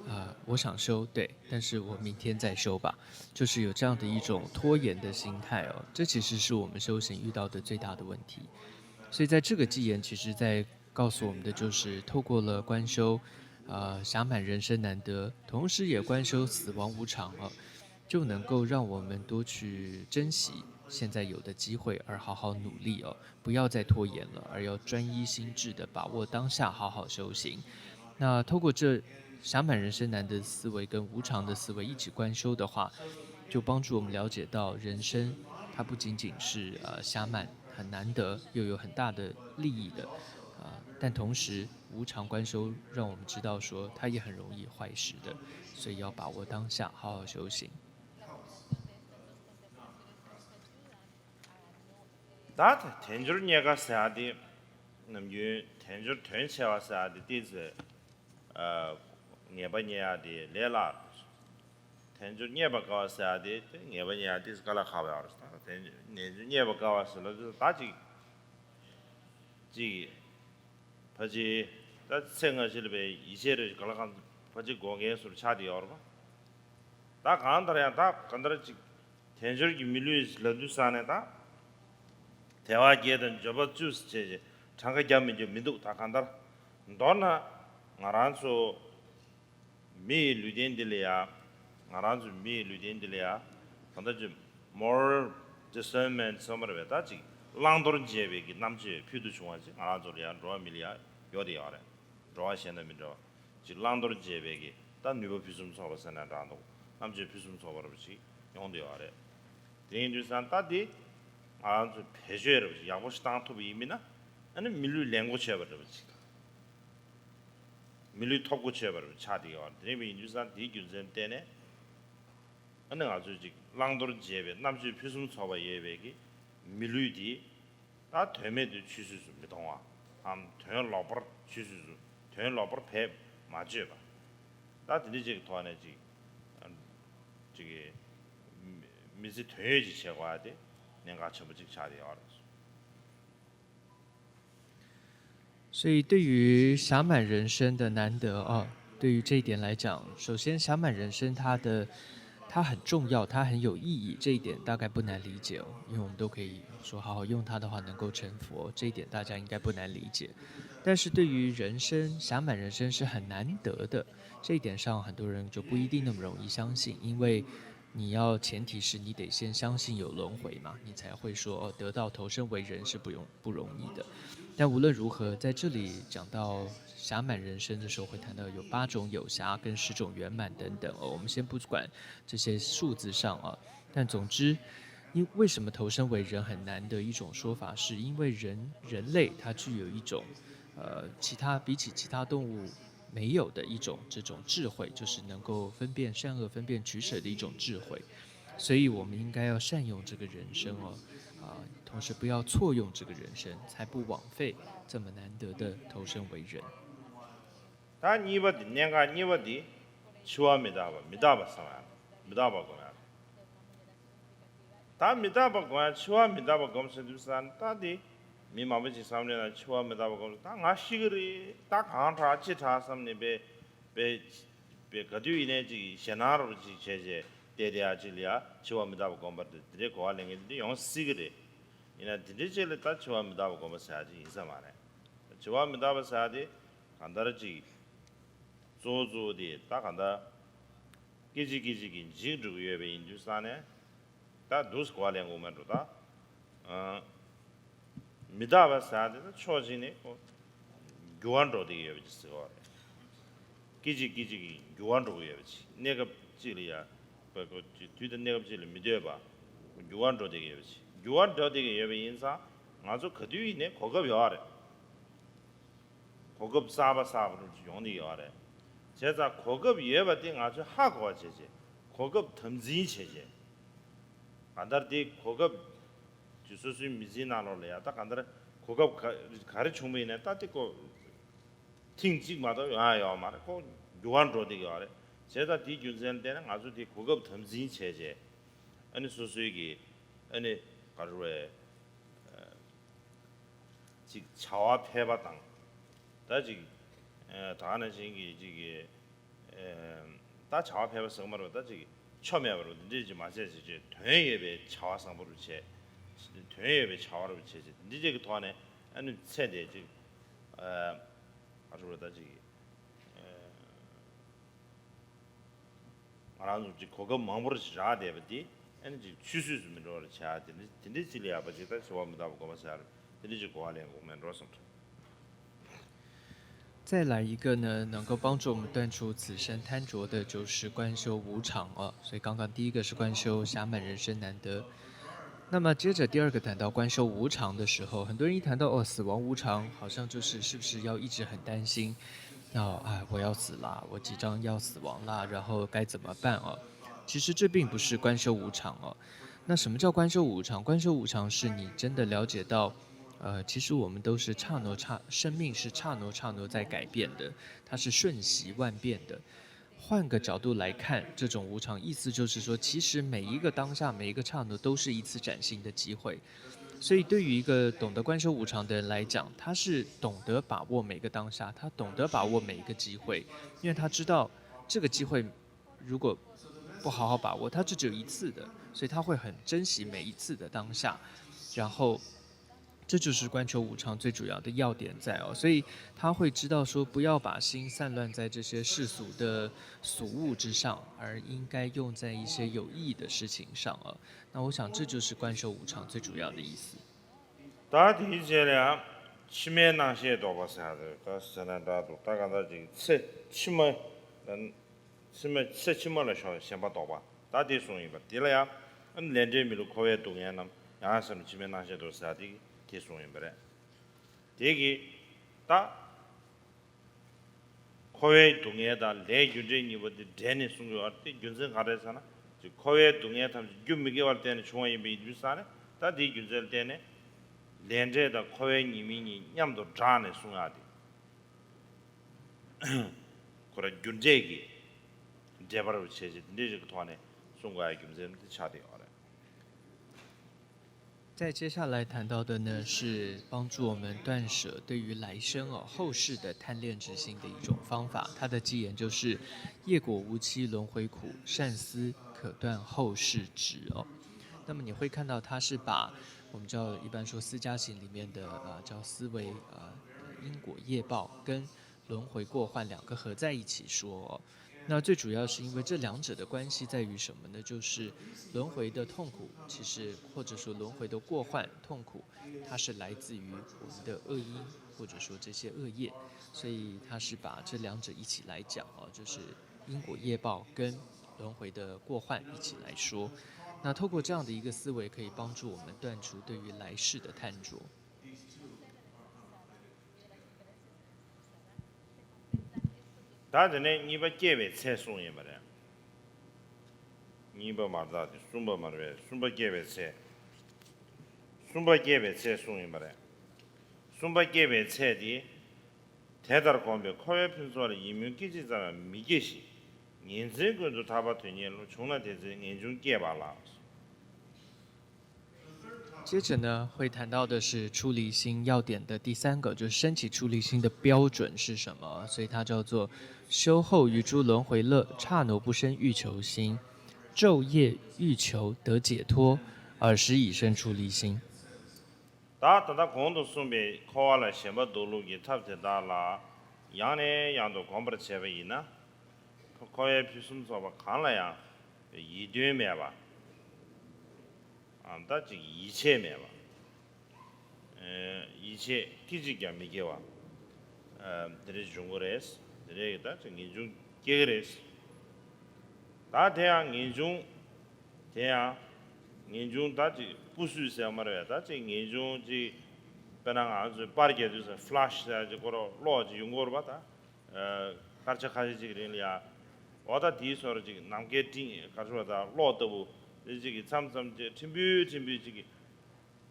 啊，我想修，对，但是我明天再修吧，就是有这样的一种拖延的心态哦。这其实是我们修行遇到的最大的问题。所以在这个偈言，其实在告诉我们的就是，透过了观修，呃，暇满人生难得，同时也观修死亡无常啊，就能够让我们多去珍惜现在有的机会，而好好努力哦，不要再拖延了，而要专一心志的把握当下，好好修行。那透过这暇满人生难得的思维跟无常的思维一起观修的话，就帮助我们了解到人生它不仅仅是呃暇满很难得，又有很大的利益的，啊，但同时无常观修让我们知道说它也很容易坏时的，所以要把握当下，好好修行。 ད་དལ་འབྱོར་རྙེད་དཀའ་ཟེར་ཡག་དེ། ནམ་རྒྱུན་དལ་འབྱོར་དོན་ཆེ་བ་ཟེར་ཡག་དེ་ཏོག་ཙམ་ངེས་པ་རྙེད་ཡག་དེ་ལས་སླ། དལ་འབྱོར་རྙེད་པར་དཀའ་བ་ཟེར་ཡག་དེ་ངེས་པ་རྙེད་ཡག་ཏོག་ཙམ་དཀའ་ལས་ཁག་པ་ཡོད་རེད། ད་དལ་འབྱོར་རྙེད་པར་དཀའ་བ་ཟེར་ལབ་དུས་ད་ཅིག་ཅིག་ཕལ་ཆེར་ད་ཚེ་སྔ་ཕྱི་ལ་བའི་ཡིད་ཆེས་རེ་ག་ལ་གང་ཕལ་ཆེར་དགོས་མཁན་བཟོ་འདྲ་ཆགས་བསྡད་ཡོད་རེད་པ། ད་གང་ལྟར་ཡང་ད་གང་ལྟར་ཅིག་དལ་འབྱོར་གྱི་མི་ལུས་ལབ་དུས་ཙང་ནས་ད་དལ་བ་བརྒྱད་དང་འབྱོར་པ་བཅུ་ཟེར་བྱས་བྱས་གྲངས་ཀ་རྒྱབ་མི་འཇོག་མི་འདུག་ད་གང་ལྟར་མདོར་ན་ང་རང་ཚོ་མི་ཡི་ལུས་རྟེན་འདི་ལ་ཡ། ང་རང་ཚོ་མི་ཡི་ལུས་རྟེན་འདི་ལ་ཡ། གང་ལྟར་ཅིག་moral discernment ཟེར་བ་རེད་པས། ད་ཅིག་བླང་དོར་འབྱེད་པའི་གི་རྣམ་དཔྱོད་ཕུལ་དུ་བྱུང་བ་ཅིག་ང་རང་ཚོ་ལ་ཡ་འགྲོ་བ་མི་ལ་ཡ་ཡོད་དེ་ཡོད་རེད། འགྲོ་བ་གཞན་དང་མི་འདྲ་བ། ཅིག་བླང་དོར་འབྱེད་པའི་གི་ད་ནུས་པ་ཕུན་སུམ་ཚོགས་པ་ཟེར་ན་འདྲ་འདུག་རྣམ་དཔྱོད་ཕུན་སུམ་ཚོགས་པ་རེ་ཞིག་ཡོང་དེ་ཡོད་རེད། དེ་ཡིན་དུས་ཙང་ད་དེ་ང་རང་ཚོས་བེད་སྤྱོད་རེ་ཞིག་ཡག་པོ་ཞིག་བཏང་ཐུབ་པ་ཡིན་མིན་ན། ཨ་ནི་མི་ལུས་ལེན་གོ་ཆོད་པ་འདྲ་པོ་ཅིག་དང་། མི་ལུས་ཐོབ་གོ་ཆོད་པ་རེ་ཆགས་བསྡད་ཡོད་རེད། དེ་རིང་བ་ཡིན་དུས་ཙང་དེའི་རྒྱུ་མཚན་བརྟེན་ནས། ཨ་ནི་ང་ཚོས་ཅིག་བླང་དོར་འབྱེད་པའི་རྣམ་དཔྱོད་ཕུན་སུམ་ཚོགས་པ་ཡོད་པའི་གི་མི་ལུས་དེ། ད་དོན་མེད་དུ་ཆུད་ཟོས་སུ་མི་གཏོང་བའམ། དོན་ལོག་པར་ཆུད་ཟོས་སུ། དོན་ལོག་པར་བེད་མ་སྤྱོད་པ། ད་དེ་འདྲ་ཅིག་གི་ཐོག་ནས་ཅིག་ཅིག་གི་མི་ཚེ་དོན་ཡོད་ཅིག་བྱེད་དགོས་པ་དེ་གནད་འགག་ཆེན་པོ་ཅིག་ཆགས་བསྡད་ཡོད་རེད། 所以对于暇满人生的难得啊，对于这一点来讲，首先暇满人生它的它很重要，它很有意义，这一点大概不难理解哦。因为我们都可以说好好用它的话，能够成佛，这一点大家应该不难理解。但是对于人生，暇满人生是很难得的，这一点上很多人就不一定那么容易相信，因为你要前提是你得先相信有轮回嘛，你才会说哦，得道投生为人是不容不容易的。但无论如何，在这里讲到暇满人生的时候，会谈到有八种有暇跟十种圆满等等哦。我们先不管这些数字上啊，但总之，因为什么投生为人很难的一种说法，是因为人人类他具有一种呃其他比起其他动物没有的一种这种智慧，就是能够分辨善恶、分辨取舍的一种智慧。所以我们应该要善用这个人生哦，啊，同时不要错用这个人生，才不枉费这么难得的投生为人。 ད་གཉིས་པ་དེ། གནད་འགག་གཉིས་པ་དེ་འཆི་བ་མི་རྟག་པ། མི་རྟག་པ་བསམ་ཡ། མི་རྟག་པ་སྒོམ་ཡ། ད་མི་རྟག་པ་སྒོམ་ཡ། འཆི་བ་མི་རྟག་པ་སྒོམ་ཟེར་དུས་ཙང་ད་དེ་མི་མང་པོ་ཅིག་བསམ་བློ་ན་འཆི་བ་མི་རྟག་པ་སྒོམ། ད་ང་ཤི་གི་རེད། ད་གང་དྲག་ཅི་དྲག་བསམ་ནས་པའི་པའི་ པའི་ག་དུས་ཡིན་ནའི་ཅིག་ཞེད་སྣང་རུ་ཅིག་བྱས་བྱས་བལྟས་བསྡད་ཡ་ཅིག་ལ་ཡ་འཆི་བ་མི་རྟག་པ་སྒོམ་པ་དེ་འདི་འདྲའི་གོ་བ་ལེན་མཁན་འདི་ཡོང་སྲིད་ཀྱི་རེད། ཡིན་ན་འདི་འདྲའི་ཅིག་ལ་ད་འཆི་བ་མི་རྟག་པ་སྒོམ་པ་ཟེར་ཡ་ཅིག་ཡིན་ས་མ་རེད། འཆི་བ་མི་རྟག་པ་ཟེར་ཡ་དེ་གང་ལྟར་ཅིག་གཙོ་བོ་གཙོ་བོ་དེ་ད་གང་ལྟར་སྐད་ཅིག་སྐད་ཅིག་གིས་འཇིག་འགྲོ་གི་ཡོད་པ་ཡིན་དུས་ཙང་ནས། ད་འདུག་སེ་གོ་བ་ལེན་དགོས་མེད་འགྲོ་ད། ཨ། མི་རྟག་པ་ཟེར་ཡ་དེ་ད་ཕྱོགས་གཅིག་ནས་ཁོ་འགྱུར་བ་འགྲོ་བསྡད་ཀྱི་ཡོད་པ་ཅིག་ཟེར་བ་རེད། སྐད་ཅིག་སྐད་ཅིག་གིས་འགྱུར་བ་འགྲོ་གི་ཡོད་པ་ཅིག་གནས་སྐབས་གཅིག་ལ་ཡ། པ་ཁོ་དུས་དང་གནས་སྐབས་གཅིག་ལ་མི་སྡོད་པ། འགྱུར་བ་འགྲོ་བསྡད་ཀྱི་ཡོད་པ་ཅིག་འགྱུར་བ་འགྲོ་བསྡད་ཀྱི་ཡོད་པ་ཡིན་ཙང་ང་ཚོ་ག་དུས་ཡིན་ནའི་གོ་སྐབས་ཡོད་རེད། གོ་སྐབས་གསར་པ་གསར་པ་རུ་ཡོང་གི་ཡོད་རེད། བྱས་ཙང་གོ་སྐབས་ཡོད་པ་དེ་ང་ཚོས་ཧ་གོ་བ་བྱས་བྱས་གོ་སྐབས་དམ་འཛིན་བྱས་བྱས། གང་ལྟར་དེ་གོ་སྐབས་དེ་སོ་སོའི་མི་ཚེའི་ནང་ལོགས་ལ་ཡ་ད་གང་ལྟར་གོ་སྐབས་ག་ག་རེ་བྱུང་བ་ཡིན་ནའི་ད་དེ་ཁོ་ཐེངས་གཅིག་མ་གཏོགས་ཡོང་ཡ་ཡོད་མ་རེད། ཁོ་འགྱུར་བ་འགྲོ་བསྡད་ཀྱི་ཡོད་རེད། བྱས་ཙང་དེའི་རྒྱུ་མཚན་ལ་བརྟེན་ནས་ང་ཚོ་དེ་གོ་སྐབས་དམ་འཛིན་བྱས་བྱས་ཨ་ནི་སོ་སོའི་གི་ཨ་ནི་ག་རེ་རེད། ཅིག་བྱ་བ་ཕལ་པ་དང་། ད་ཅིག་ཨ་ད་ག་ནང་བཞིན་གྱི་ཅིག་གི་ཨ་ད་བྱ་བ་ཕལ་པ་ཟེར་གྱི་མ་རེད་པ། ད་ཅིག་ཆོ་མེད་པ་རུ་འདི་འདྲས་ཅིག་མ་བྱས་ཅིག་ཅིག་དོན་ཡོད་པའི་བྱ་བ་བཟང་པོ་རུ་བྱས། དོན་ཡོད་པའི་བྱ་བ་རུ་བྱས་ཅིག་འདི་འདྲས་ཀྱི་ཐོག་ནས་ཨ་ནི་ཚེ་འདི་ཅིག་ཨ་ག་རེ་རེད། ད་ཅིག་ཨ། ང་རང་ཚོ་ཅིག་གོ་སྐབས་མང་པོ་རེ་ཞིག་རག་བསྡད་པ་འདི་ཨ་ནི་ཅིག་ཆུད་ཟོས་སུ་མི་འགྲོ་བར་བྱ། དེ་འདྲ་དེ་འདྲའི་ཅིག་ལ་ཡག་པ་ཅིག་ད་འཆི་བ་མི་རྟག་པ་སྒོམ་པ་ཟེར་དེ་འདྲ་ཅིག་གོ་བ་ལེན་དགོས་མེད་འགྲོ་བསམ་འདུག 再来一个呢，能够帮助我们断除此生贪着的，就是观修无常啊。所以刚刚第一个是观修暇满人生难得，那么接着第二个谈到观修无常的时候，很多人一谈到哦死亡无常，好像就是是不是要一直很担心，哦哎我要死了，我即将要死亡了，然后该怎么办啊？其实这并不是观修无常哦。那什么叫观修无常？观修无常是你真的了解到，呃，其实我们都是刹那刹，生命是刹那刹那在改变的，它是瞬息万变的。换个角度来看，这种无常，意思就是说，其实每一个当下，每一个刹那都是一次崭新的机会。所以，对于一个懂得观修无常的人来讲，他是懂得把握每个当下，他懂得把握每一个机会，因为他知道这个机会如果不好好把握，它就只有一次的，所以他会很珍惜每一次的当下，然后这就是观修无常最主要的要点在哦，所以他会知道说不要把心散乱在这些世俗的俗物之上，而应该用在一些有意义的事情上啊。那我想这就是观修无常最主要的意思。 ད་དེའི་རྗེས་ལ་ཡང་ཕྱི་མའི་སྣང་ཤས་ལྡོག་པ་ཟེར་ཡ་དེ་ད་ཟེར་ན་འདྲ་འདུག་ད་གང་ལྟར་ཅིག་ཚེ་ཕྱི་མ་ཕྱི་མ་ཚེ་ཕྱི་མ་ལ་ཞོག་ཞེན་པ་ལྡོག་པ་ད་དེ་གསུངས་ཡིན་པ་དེ་ལ་ཡང་ལས་འབྲས་མི་བསླུ་འཁོར་བའི་སྡུག་བསྔལ་རྣམས་ཡང་སེམས་ཕྱི་མའི་སྣང་ཤས་ལྡོག་ཟེར་ཡ་དེ་དེ་གསུངས་ཡིན་པ་རེད། དེ་གི་ད། འཁོར་བའི་སྡུག་བསྔལ་དང་ལས་རྒྱུ་འབྲས་གཉིས་པོ་དེ་འབྲེལ་ནས་གསུང་གི་ཡོད་རེད། དེ་རྒྱུ་མཚན་ག་རེ་ཟེར་ན། ཅིག་འཁོར་བའི་སྡུག་བསྔལ་ཐམས་ཅད་རྒྱུ་མི་དགེ་བ་ལ་བརྟེན་ནས་བྱུང་བ་ཡིན་པའི་ཡིན་དུས་ཙང་ནས་ད་དེའི་རྒྱུ་མཚན་ལ་བརྟེན་ནས་ལས་འབྲས་དང་འཁོར་བའི་ཉེས་དམིགས་གཉིས་མཉམ་དུ་སྦྲགས་ནས་གསུང་ཡག་དེ། ཁོ་ར་རྒྱུ་འབྲས་ཀྱི་འབྲེལ་པ་རུ་བྱས་རྗེས་དེ་འདྲའི་རིགས་ཀྱི་ཐོག་ནས་གསུང་དགོས་ཡག་རྒྱུ་མཚན་དེ་ཆགས་བསྡད་ཡོད་རེད། 再接下来谈到的呢，是帮助我们断舍对于来生哦后世的贪恋之心的一种方法。他的偈言就是“业果无期轮回苦，善思可断后世执”哦。那么你会看到他是把我们知道一般说四加行里面的呃叫思维呃因果业报跟轮回过患两个合在一起说哦。那最主要是因为这两者的关系在于什么呢？就是轮回的痛苦，其实或者说轮回的过患痛苦，它是来自于我们的恶因，或者说这些恶业，所以它是把这两者一起来讲啊，就是因果业报跟轮回的过患一起来说。那透过这样的一个思维，可以帮助我们断除对于来世的贪着。 ད་དེ་ནས་གཉིས་པ་སྐྱེས་པའི་ཚེ་གསུངས་ཡིན་པ་རེད། གཉིས་པ་མ་རེད་དེ་གསུམ་པ་མ་རེད་པས། གསུམ་པ་སྐྱེས་པའི་ཚེ། གསུམ་པ་སྐྱེས་པའི་ཚེ་གསུངས་ཡིན་པ་རེད། གསུམ་པ་སྐྱེས་པའི་ཚེ་དེ། དེ་ལྟར་གོམས་པས་འཁོར་བའི་ཕུན་ཚོགས་ལ་ཡིད་སྨོན་སྐད་ཅིག་ཙམ་ཡང་མི་སྐྱེ་ཞིང་། ཉིན་མཚན་ཀུན་ཏུ་ཐར་པ་དོན་གཉེར་བློ། བྱུང་ན་དེ་ཚེ་ངེས་འབྱུང་སྐྱེས་པ་ལགས། 接着呢，会谈到的是出离心要点的第三个，就是升起出离心的标准是什么？所以它叫做修后与诸轮回乐，刹那不生欲求心，昼夜欲求得解脱，尔时已生出离心。 ད་ད་ལྟ་གོང་དུ་གསུངས་པའི་འཁོར་བ་ལ་ཞེན་པ་སྡུག་བསླུང་གི་ཐབས་དེ་དག་ལ་ཡང་ནས་ཡང་དུ་གོམས་པར་བྱས་པ་ཡིན་ན། འཁོར་བའི་ཕུན་སུམ་ཚོགས་པ་གང་ལ་ཡང་ཡིད་རྟོན་མེད་པ། ཨ་ད་ཅིག་ཡིད་ཆེས་མེད་པ། ཡིད་ཆེས་སྐད་ཅིག་ཀྱང་མི་སྐྱེ་བ། དེ་འདྲ་འབྱུང་གི་རེད། དེ་འདྲ་ད་ཅིག་ངེས་འབྱུང་སྐྱེ་གི་རེད། ད་དེ་ཡང་ངེས་འབྱུང་། དེ་ཡང་ངེས་འབྱུང་ད་ཅིག་སྤུ་སུས་ཟེར་མ་རེད། ད་ཅིག་ངེས་འབྱུང་ཅིག་དཔེར་ན་ང་ཚོས་པར་རྒྱག་དུས་ཙམ་ཕ་ལ་ཤི་ཟེར་ཅིག་ཁོ་རང་གློག་ཅིག་ཡོང་གི་ཡོད་རེད་པ། ད་སྐར་ཆ་ཁ་ཤས་ཅིག་རིང་ལ་ཡ། འོ་ད་དེའི་སོར་ཅིག་ནམ་མཁའི་སྤྲིན་ག་ཚོད་ད་གློག་ལྟ་བུ་དེ་ཅིག་མཚམས་མཚམས་ཅིག་ཕྲན་བུ་ཕྲན་བུ་ཅིག་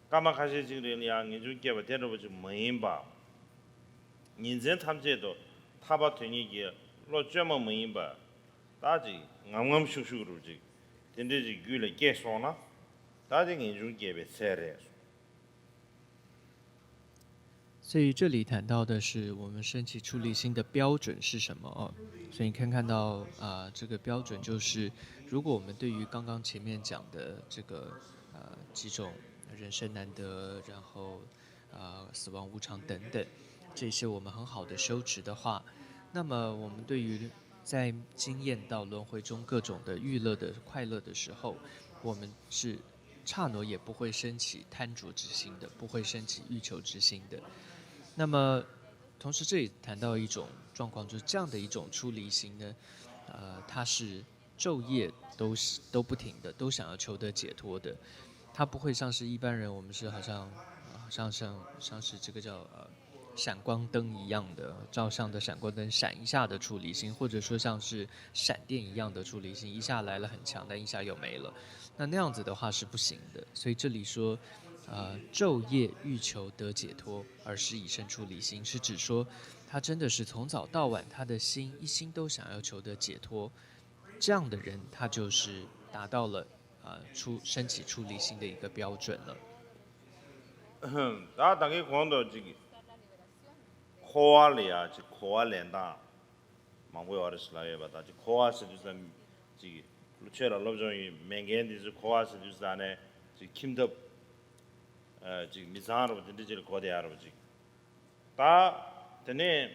སྐར་མ་ཁ་ཤས་ཅིག་རིང་ལ་ཡ་ངེས་འབྱུང་སྐྱེས་པ་དེ་འདྲ་བོ་ཅིག་མ་ཡིན་པ། ཉིན་མཚན་ཐམས་ཅད་དུ་ཐར་པ་དོན་གཉེར་གྱི་བློ་བཅོས་མ་མ་ཡིན་པ། ད་ཅིག་ངམ་ངམ་ཤུག་ཤུག་རུ་ཅིག་དེ་འདྲའི་ཅིག་རྒྱུད་ལ་སྐྱེས་སོང་ན། ད་དེ་ངེས་འབྱུང་སྐྱེས་པའི་ཚད་རེད། 所以这里谈到的是我们升起出离心的标准是什么哦？所以你可以看到啊、这个标准就是，如果我们对于刚刚前面讲的这个呃几种人生难得，然后呃死亡无常等等这些我们很好的修持的话，那么我们对于在经验到轮回中各种的欲乐的快乐的时候，我们是刹那也不会升起贪着之心的，不会升起欲求之心的。那么，同时这里谈到一种状况，就是这样的一种出离心呢，呃，它是昼夜都是都不停的，都想要求得解脱的。它不会像是一般人，我们是好像好像像像是这个叫呃闪光灯一样的照相的闪光灯闪一下的出离心，或者说像是闪电一样的出离心，一下来了很强，但一下又没了。那那样子的话是不行的。所以这里说，呃，昼夜欲求得解脱，尔时已生出离心，是指说他真的是从早到晚，他的心一心都想要求得解脱，这样的人他就是达到了呃出升起出离心的一个标准了。 ད་ད་གིན་གོང་དུ་ཅིག་འཁོར་བ་ལ་ཡ་ཅིག་གོ་བ་ལེན་སྟངས་མང་པོ་ཡོད་རེད་ཟེར་ལབ་ཡོད་པ། ད་ཅིག་འཁོར་བ་ཟེར་དུས་ཙམ་ཅིག་ཆོས་ལ་སློབ་སྦྱོང་ཡོད་མེད་མཁན་དེ་ཚོས་འཁོར་བ་ཟེར་དུས་ཙམ་ནས་ཅིག་ཁྱིམ་ཐབ་ཅིག་མི་ཚང་རུ་དེ་འདྲ་ཅིག་ལ་གོ་བསྡད་ཡ་རུ་ཅིག་ད་དེ་ནས།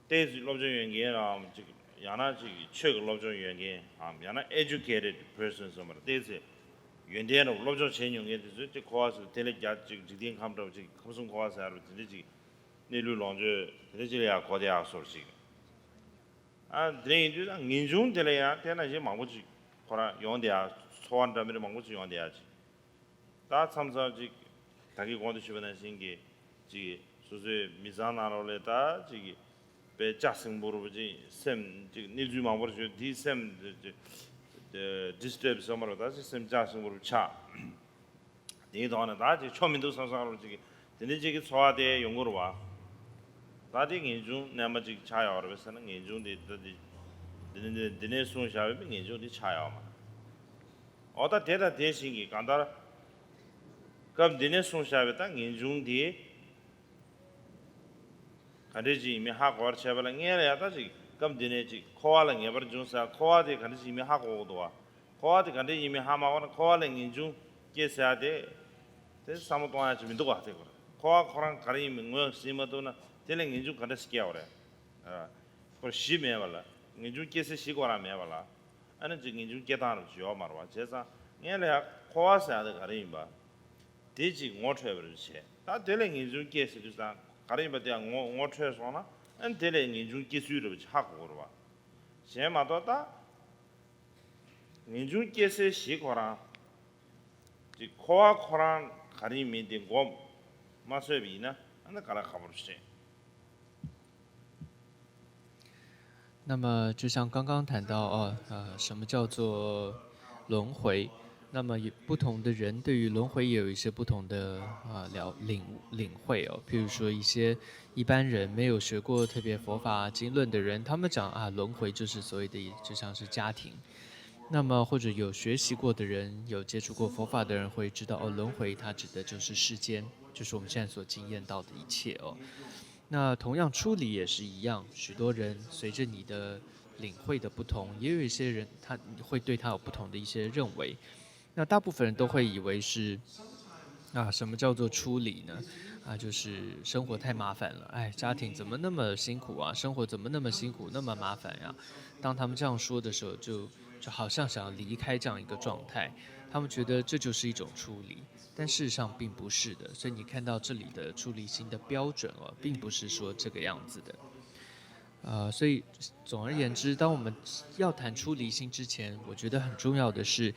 ཏོག་ཙམ་སློབ་སྦྱོང་ཡོད་མཁན་རམ་ཅིག་ཡང་ན་ཅིག་ཆོས་ཀྱི་སློབ་སྦྱོང་ཡོད་མཁན་རམ་ཡང་ན་ཨེ་ཇུ་ཀེ་ཊེཌ་པར་སོན་ཟེར་བ་ཏོག་ཙམ་ཡོན་ཏན་རམ་སློབ་སྦྱོང་བྱས་མྱོང་མཁན་དེ་ཚོས་ཅིག་འཁོར་བ་ཟེར་དེ་ལས་རྒྱ་ཅིག་འཇིག་རྟེན་ཁམས་འདྲ་བ་ཅིག་ཁམས་གསུམ་འཁོར་བ་ཟེར་ཡ་རུ་དེ་འདྲ་ཅིག་གནས་ལུས་ལོངས་སྤྱོད་དེ་འདྲ་ཅིག་ལ་ཡང་གོ་བསྡད་ཡག་བཟོ་འདྲ་ཅིག་ཨ་དེ་འདྲ་ཡིན་དུས་ད་ངེས་འབྱུང་དེ་ལ་ཡང་དེ་ནང་བཞིན་མང་པོ་ཅིག་ཁོ་རང་ཡོང་བསྡད་ཡག་ཚོར་བ་འདྲ་མི་འདྲ་མང་པོ་ཅིག་ཡོང་བསྡད་ཡག་ཅིག་ད་མཚམས་མཚམས་ཅིག་ད་གིན་གོང་དུ་ཞུས་པ་ནང་བཞིན་གྱི་ཅིག་སོ་སོའི་མི་ཚང་ནང་ལོགས་ལ་ད་ཅིག་དཔེ་ལྕགས་སྲིན་པོ་རུ་ཅིག་སེམས་ཅིག་གནས་ཚུལ་མང་པོ་རུ་བྱུང་དེའི་སེམས་ཌིས་ཊརབ་བཟོ་མ་རུ་ད་ཅིག་སེམས་ལྕགས་སྲིན་པོ་རུ་ཆགས། དེའི་ཐོག་ནས་ད་ཅིག་ཆོ་མི་འདུག་བསམ་བསམ་རུ་ཅིག་དེ་འདྲ་ཅིག་གི་ཚོར་བ་དེ་ཡོང་གི་རུ་བ། ད་དེ་ངེས་འབྱུང་རྣལ་མ་ཅིག་ཆགས་ཡོད་རེད་པས་ཟེར་ན་ངེས་འབྱུང་དེ་ད་དེ་དེ་ནས་དེ་ནས་གསུངས་བཞག་པའི་ངེས་འབྱུང་དེ་ཆགས་ཡོད་མ་རེད། འོ་ད་དེ་དང་དེ་བཞིན་གྱི་གང་ལྟར། སྐབས་འདི་ནས་གསུངས་བཞག་པའི་ད་ངེས་འབྱུང་འདི། ག་འདྲས་ཅིག་ཡིན་མིན་ཧ་གོ་བར་བྱས་པ་ལ་སྔོན་ལ་ཡང་ད་ཅིག་སྐབས་འདི་ནས་ཅིག་འཁོར་བ་ལ་ངེས་པར་འབྱུང་ཟེར་འཁོར་བ་དེ་ག་འདྲས་ཅིག་ཡིན་མིན་ཧ་གོ་གི་འདུག་བ། འཁོར་བ་དེ་ག་འདྲས་ཡིན་མིན་ཧ་མ་གོ་ན་འཁོར་བ་ལ་ངེས་འབྱུང་སྐྱེ་ཟེར་ཡ་དེ། དེ་བསམ་བློ་གཏོང་ཡ་ཅིག་མི་འདུག་བ་དེ་ཁོ་རང་། འཁོར་བ་ཁོ་རང་ག་རེ་ཡིན་མིན་ངོས་ཟིན་མ་ཐུབ་ན་དེ་ལས་ངེས་འབྱུང་ག་འདྲས་སྐྱེ་བ་རེད། ཁོ་གཞི་མེད་པ་ལ་ངེས་འབྱུང་སྐྱེ་སའི་གཞི་ཁོ་རང་མེད་པ་ལ། ཨ་ནི་ཅིག་ངེས་འབྱུང་སྐྱེ་སྟངས་རུ་ཅིག་ཡོད་མ་རེད་བ། བྱས་ཙང་སྔོན་ལ་ཡང་འཁོར་བ་ཟེར་ཡ་དེ་ག་རེ་ཡིན་པ། དེ་ཅིག་ངོ་འཕྲོད་པ་རུ་བྱས། ད་དེ་ལས་ངེས་འབྱུང་སྐྱེ་ཟེར་དུས་ཙང་ག་རེ་ཡིན་པ་དེ་ངོ་ངོ་འཕྲོད་སོང་ན་ཨ་ནི་དེ་ལས་ངེས་འབྱུང་སྐྱེ་ཚུལ་རུ་ཅིག་ཧ་གོ་དགོས་རེད་བ། གཞན་མ་གཏོགས་ད། ངེས་འབྱུང་སྐྱེ་སའི་གཞི་ཁོ་རང་། ཅིག་འཁོར་བ་ཁོ་རང་ག་རེ་ཡིན་མིན་དེ་མགོ་མ་ཚོས་པ་ཡིན་ན་ཨ་ནི་ག་ལ་ཁག་པོ་རེད། 那么，就像刚刚谈到哦，呃，什么叫做轮回？那么有不同的人对于轮回也有一些不同的啊了领领会哦。譬如说，一些一般人没有学过特别佛法经论的人，他们讲啊，轮回就是所谓的，就像是家庭。那么，或者有学习过的人，有接触过佛法的人会知道，哦，轮回它指的就是世间，就是我们现在所经验到的一切哦。那同样，出离也是一样，许多人随着你的领会的不同，也有一些人他会对他有不同的一些认为。那大部分人都会以为是，啊，什么叫做出离呢？啊，就是生活太麻烦了，哎，家庭怎么那么辛苦啊？生活怎么那么辛苦，那么麻烦呀？当他们这样说的时候，就就好像想要离开这样一个状态，他们觉得这就是一种出离，但事实上并不是的。所以你看到这里的出离心的标准哦，并不是说这个样子的。呃，所以总而言之，当我们要谈出离心之前，我觉得很重要的是，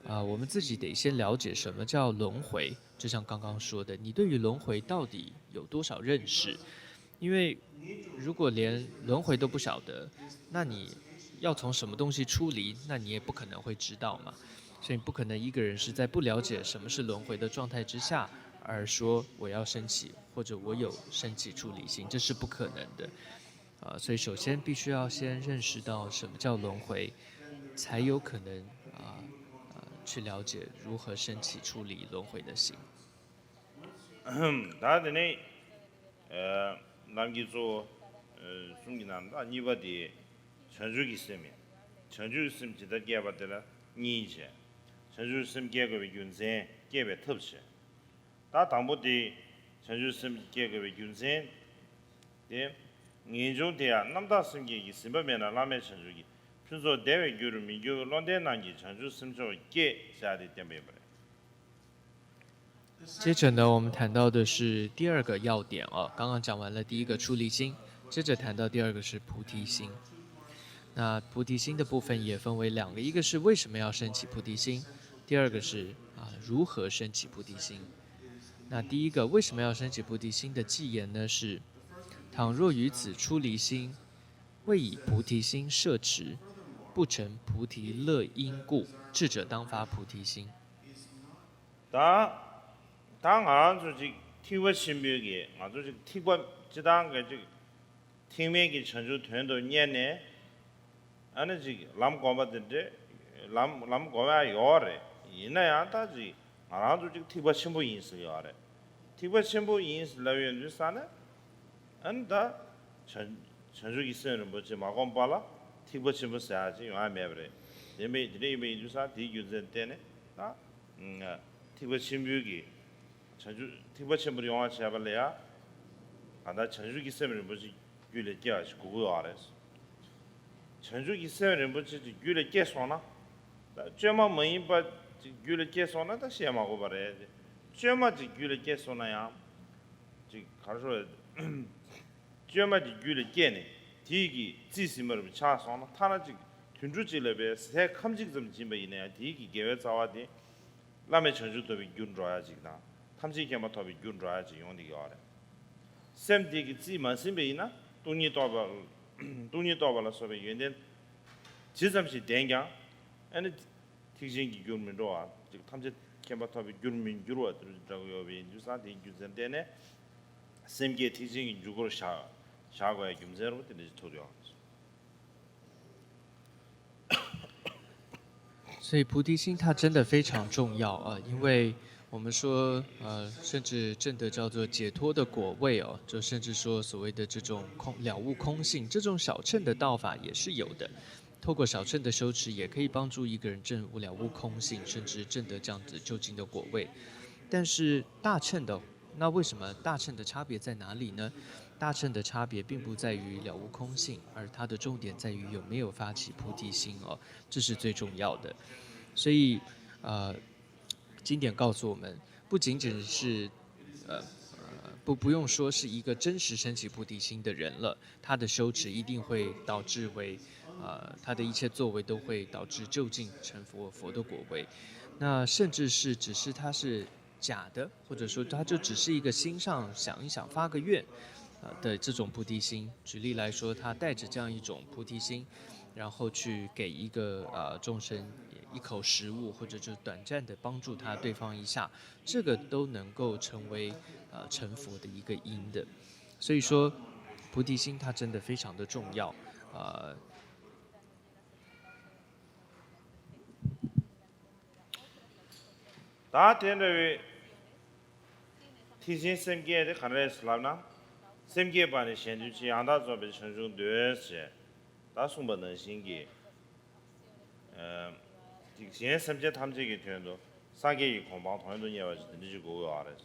啊、我们自己得先了解什么叫轮回。就像刚刚说的，你对于轮回到底有多少认识？因为如果连轮回都不晓得，那你要从什么东西出离，那你也不可能会知道嘛。所以不可能一个人是在不了解什么是轮回的状态之下，而说我要升起，或者我有升起出离心，这是不可能的。啊，所以首先必须要先认识到什么叫轮回，才有可能啊啊去了解如何升起出离轮回的心。ད་དེ་ནས་ནམ་གྱི་གཙོ་བོ་གསུམ་གྱི་ནང་ད་གཉིས་པ་དེ་བྱང་ཆུབ་ཀྱི་སེམས་ཡིན། བྱང་ཆུབ་ཀྱི་སེམས་ཇི་ལྟར་སྐྱེས་པ་དེ་ལ་གཉིས་བྱས། བྱང་ཆུབ་སེམས་སྐྱེ་དགོས་པའི་རྒྱུ་མཚན། སྐྱེ་བའི་ཐབས་བྱས། ད་དང་པོ་དེ་བྱང་ཆུབ་སེམས་སྐྱེ་དགོས་པའི་རྒྱུ་མཚན་དེ། ངེས་འབྱུང་དེ་ཡང་རྣམ་དག་སེམས་བསྐྱེད་ཀྱིས་ཟིན་པ་མེད་ན་བླ་མེད་བྱང་ཆུབ་ཀྱི་ཕུན་ཚོགས་བདེ་བའི་རྒྱུར་མི་འགྱུར་བློ་ལྡན་རྣམས་ཀྱིས་བྱང་ཆུབ་སེམས་མཆོག་བསྐྱེད་ཟེར་ཡ་དེ་བསྟན་པ་ཡིན་པ་རེད། 接着呢，我们谈到的是第二个要点啊，刚刚讲完了第一个出离心，接着谈到第二个是菩提心。那菩提心的部分也分为两个，一个是为什么要升起菩提心，第二个是啊如何升起菩提心。那第一个为什么要升起菩提心的偈言呢？是：倘若于此出离心，未以菩提心摄持，不成菩提乐因故，智者当发菩提心。 ད་ད་ང་རང་ཚོ་ཅིག་ཐེག་པ་ཆེན་པོའི་གི་ང་ཚོ་ཅིག་ཐེག་པ་སྤྱི་བཏང་གི་ཅིག་ཐེག་དམན་གྱི་བྱང་ཆུབ་དོན་དུ་གཉེར་ནས་ཨ་ནི་ཅིག་ལམ་སྒོམ་པ་དེ་འདྲས་ལམ་ལམ་སྒོམ་ཡ་ཡོད་རེད། ཡིན་ན་ཡང་ད་ཅིག་ང་རང་ཚོ་ཅིག་ཐེག་པ་ཆེན་པོ་ཡིན་ཟེར་ཡོད་རེད། ཐེག་པ་ཆེན་པོ་ཡིན་ཟེར་ལབ་ཡོད་དུས་ས་ནས་ཨ་ནི་ད་བྱང་བྱང་ཆུབ་ཀྱི་སེམས་རིན་པོ་ཆེ་མ་སྒོམ་པ་ལ་ཐེག་པ་ཆེན་པོ་ཟེར་ཡ་ཅིག་ཡོང་ཡ་མེད་པ་རེད། དེ་འདྲ་ཡིན་པ་ཡིན་དུས་ས་དེའི་རྒྱུ་མཚན་བརྟེན་ནས་ད། ཐེག་པ་ཆེན་པོའི་གི་བྱང་ཆུབ་ཐེག་པ་ཆེན་པོར་ཡོང་བ་བྱས་པ་ལ་ཡ། ད་ལྟ་བྱང་ཆུབ་ཀྱི་སེམས་རིན་པོ་ཆེ་རྒྱུད་ལ་སྐྱེ་བ་ཞིག་དགོས་ཀྱི་ཡོད་རེད། བྱང་ཆུབ་ཀྱི་སེམས་རིན་པོ་ཆེ་ཅིག་རྒྱུད་ལ་སྐྱེས་སོང་ན། ད་བཅོས་མ་མ་ཡིན་པ་ཅིག་རྒྱུད་ལ་སྐྱེས་སོང་ན་ད་བཤད་མ་དགོས་པ་རེད། བཅོས་མ་ཅིག་རྒྱུད་ལ་སྐྱེས་སོང་ན་ཡང་། ཅིག་ག་རེ་ཞུ་དགོས་རེད། བཅོས་མ་དེ་རྒྱུད་ལ་སྐྱེས་ནས་དེའི་གི་རྩིས་ཟིན་པ་རུ་ཆགས་སོང་ན་ཐ་ན་ཅིག་དུད་འགྲོ་ཅིག་ལ་བས་ཟས་ཁམ་གཅིག་ཙམ་སྦྱིན་པ་ཡིན་ན་ཡང་དེའི་གི་དགེ་བའི་རྩ་བ་དེ་བླ་མེད་བྱང་ཆུབ་ཐོབ་པའི་རྒྱུར་འགྲོ་ཡ་ཅིག་དང་ཐམས་ཅད་མཁྱེན་པ་ཐོབ་པའི་རྒྱུར་འགྲོ་ཡ་ཅིག་ཡོང་བསྡད་ཀྱི་ཡོད་རེད། སེམས་དེ་གི་རྩིས་མ་ཟིན་པ་ཡིན་ན་སྟོང་ཉིད་རྟོགས་པ་སྟོང་ཉིད་རྟོགས་པ་ལ་སོགས་པའི་ཡོན་ཏན་ཇི་ཙམ་ཞིག་ལྡན་ཀྱང་ཨ་ནི། ཐེག་ཆེན་གྱི་རྒྱུར་མི་འགྲོ་བ། ཅིག་ཐམས་ཅད་མཁྱེན་པ་ཐོབ་པའི་རྒྱུར་མི་འགྱུར་བ་དེ་འདྲ་ཡོད་པའི་ཡིན་དུས་ཙང་དེའི་རྒྱུ་མཚན་བརྟེན་ནས་སེམས་བསྐྱེད་ཐེག་ཆེན་གྱི་འཇུག་སྒོར་བཞག་བཞག་དགོས་ཡ་རྒྱུ་མཚན་རུ་དེ་འདྲ་ཞིག་ཐུག་ཡོང་། 所以菩提心它真的非常重要啊，因为我们说，呃，甚至证得叫做解脱的果位哦，就甚至说所谓的这种空了悟空性，这种小乘的道法也是有的。透过小乘的修持，也可以帮助一个人证悟了悟空性，甚至证得这样子究竟的果位。但是大乘的，那为什么大乘的差别在哪里呢？大乘的差别并不在于了悟空性，而它的重点在于有没有发起菩提心哦，这是最重要的。所以，呃，经典告诉我们，不仅仅是呃呃不不用说是一个真实升起菩提心的人了，他的修持一定会导致为，呃，他的一切作为都会导致究竟成佛佛的果位。那甚至是只是他是假的，或者说他就只是一个心上想一想发个愿，呃的这种菩提心。举例来说，他带着这样一种菩提心，然后去给一个呃众生一口食物，或者就短暂的帮助他对方一下，这个都能够成为呃成佛的一个因的。所以说，菩提心它真的非常的重要，呃。ད་དེ་འདྲ་བའི་ཐེག་ཆེན་སེམས་བསྐྱེད་དེ་ག་རེ་རེད་ལབ་ན། སེམས་བསྐྱེད་པ་ནི་གཞན་དོན་ཆེ། ཡང་དག་རྫོགས་པའི་བྱང་ཆུབ་འདོད་ཅེས་ད་གསུངས་པ་ནང་བཞིན་གྱི། ཨ། གཞན་སེམས་ཅན་ཐམས་ཅད་ཀྱི་དོན་དུ་སངས་རྒྱས་ཀྱི་གོ་འཕང་དོན་དུ་གཉེར་བ་ཞིག་དེ་འདྲ་ཞིག་དགོས་ཡོད་རེད།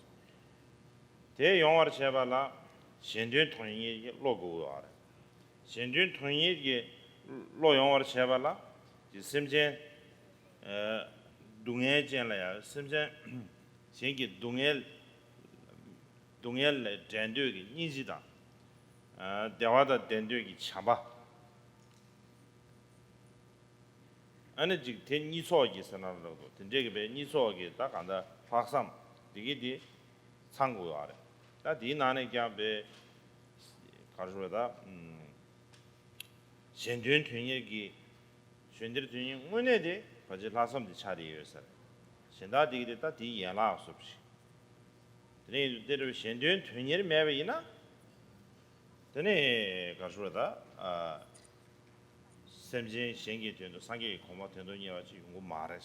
དེ་ཡོང་བར་བྱེད་པ་ལ་གཞན་དོན་དོན་གཉེར་གྱི་བློ་དགོས་ཡོད་རེད། གཞན་དོན་དོན་གཉེར་གྱི་བློ་ཡོང་བར་བྱེད་པ་ལ་ཀྱི་སེམས་ཅན། ཨ། སྡུག་བསྔལ་ཅན་ལ་ཡང་སེམས་ཅན་གཞན་གྱི་སྡུག་བསྔལ། སྡུག་བསྔལ་ལས་འབྲལ་འདོད་ཀྱི་སྙིང་རྗེ་དང་། ཨ། བདེ་བ་དང་ལྡན་འདོད་ཀྱི་བྱམས་པ། ཨ་ནི་ཅིག་དེ་གཉིས་ཚོགས་ཀྱི་ཟེར་ན་ལགས་འདུག་དེ་འདྲས་ཀྱི་བའི་གཉིས་ཚོགས་ཀྱི་ད་གང་ལྟར་ལྷག་བསམ་འདི་གི་དེ་ཚང་དགོས་ཡོད་རེད། ད་དེའི་ནང་ནས་ཀྱང་བའི་ག་རེ་ཞུ་དགོས་རེད་ད། ཨམ། གཞན་དོན་དོན་གཉེར་གྱི། གཞན་དོན་དོན་གཉེར་དངོས་གནས་དེ་ཕལ་ཆེར་ལྷག་བསམ་དེ་ཆགས་བསྡད་ཡོད་ཟེར། གཞན་དག་དེ་གི་དེ་ད་དེའི་ཡན་ལག་སོགས་ཤིག་དེ་ནས་དེ་འདྲ་བའི་གཞན་དོན་དོན་གཉེར་མེད་པ་ཡིན་ན། དེ་ནས་ག་རེ་ཞུ་དགོས་རེད་ད། ཨ། སེམས་ཅན་གཞན་གྱི་དོན་དུ་སངས་རྒྱས་ཀྱི་གོ་འཕང་དོན་དུ་གཉེར་བ་ཅིག་ཡོང་གི་མ་རེད།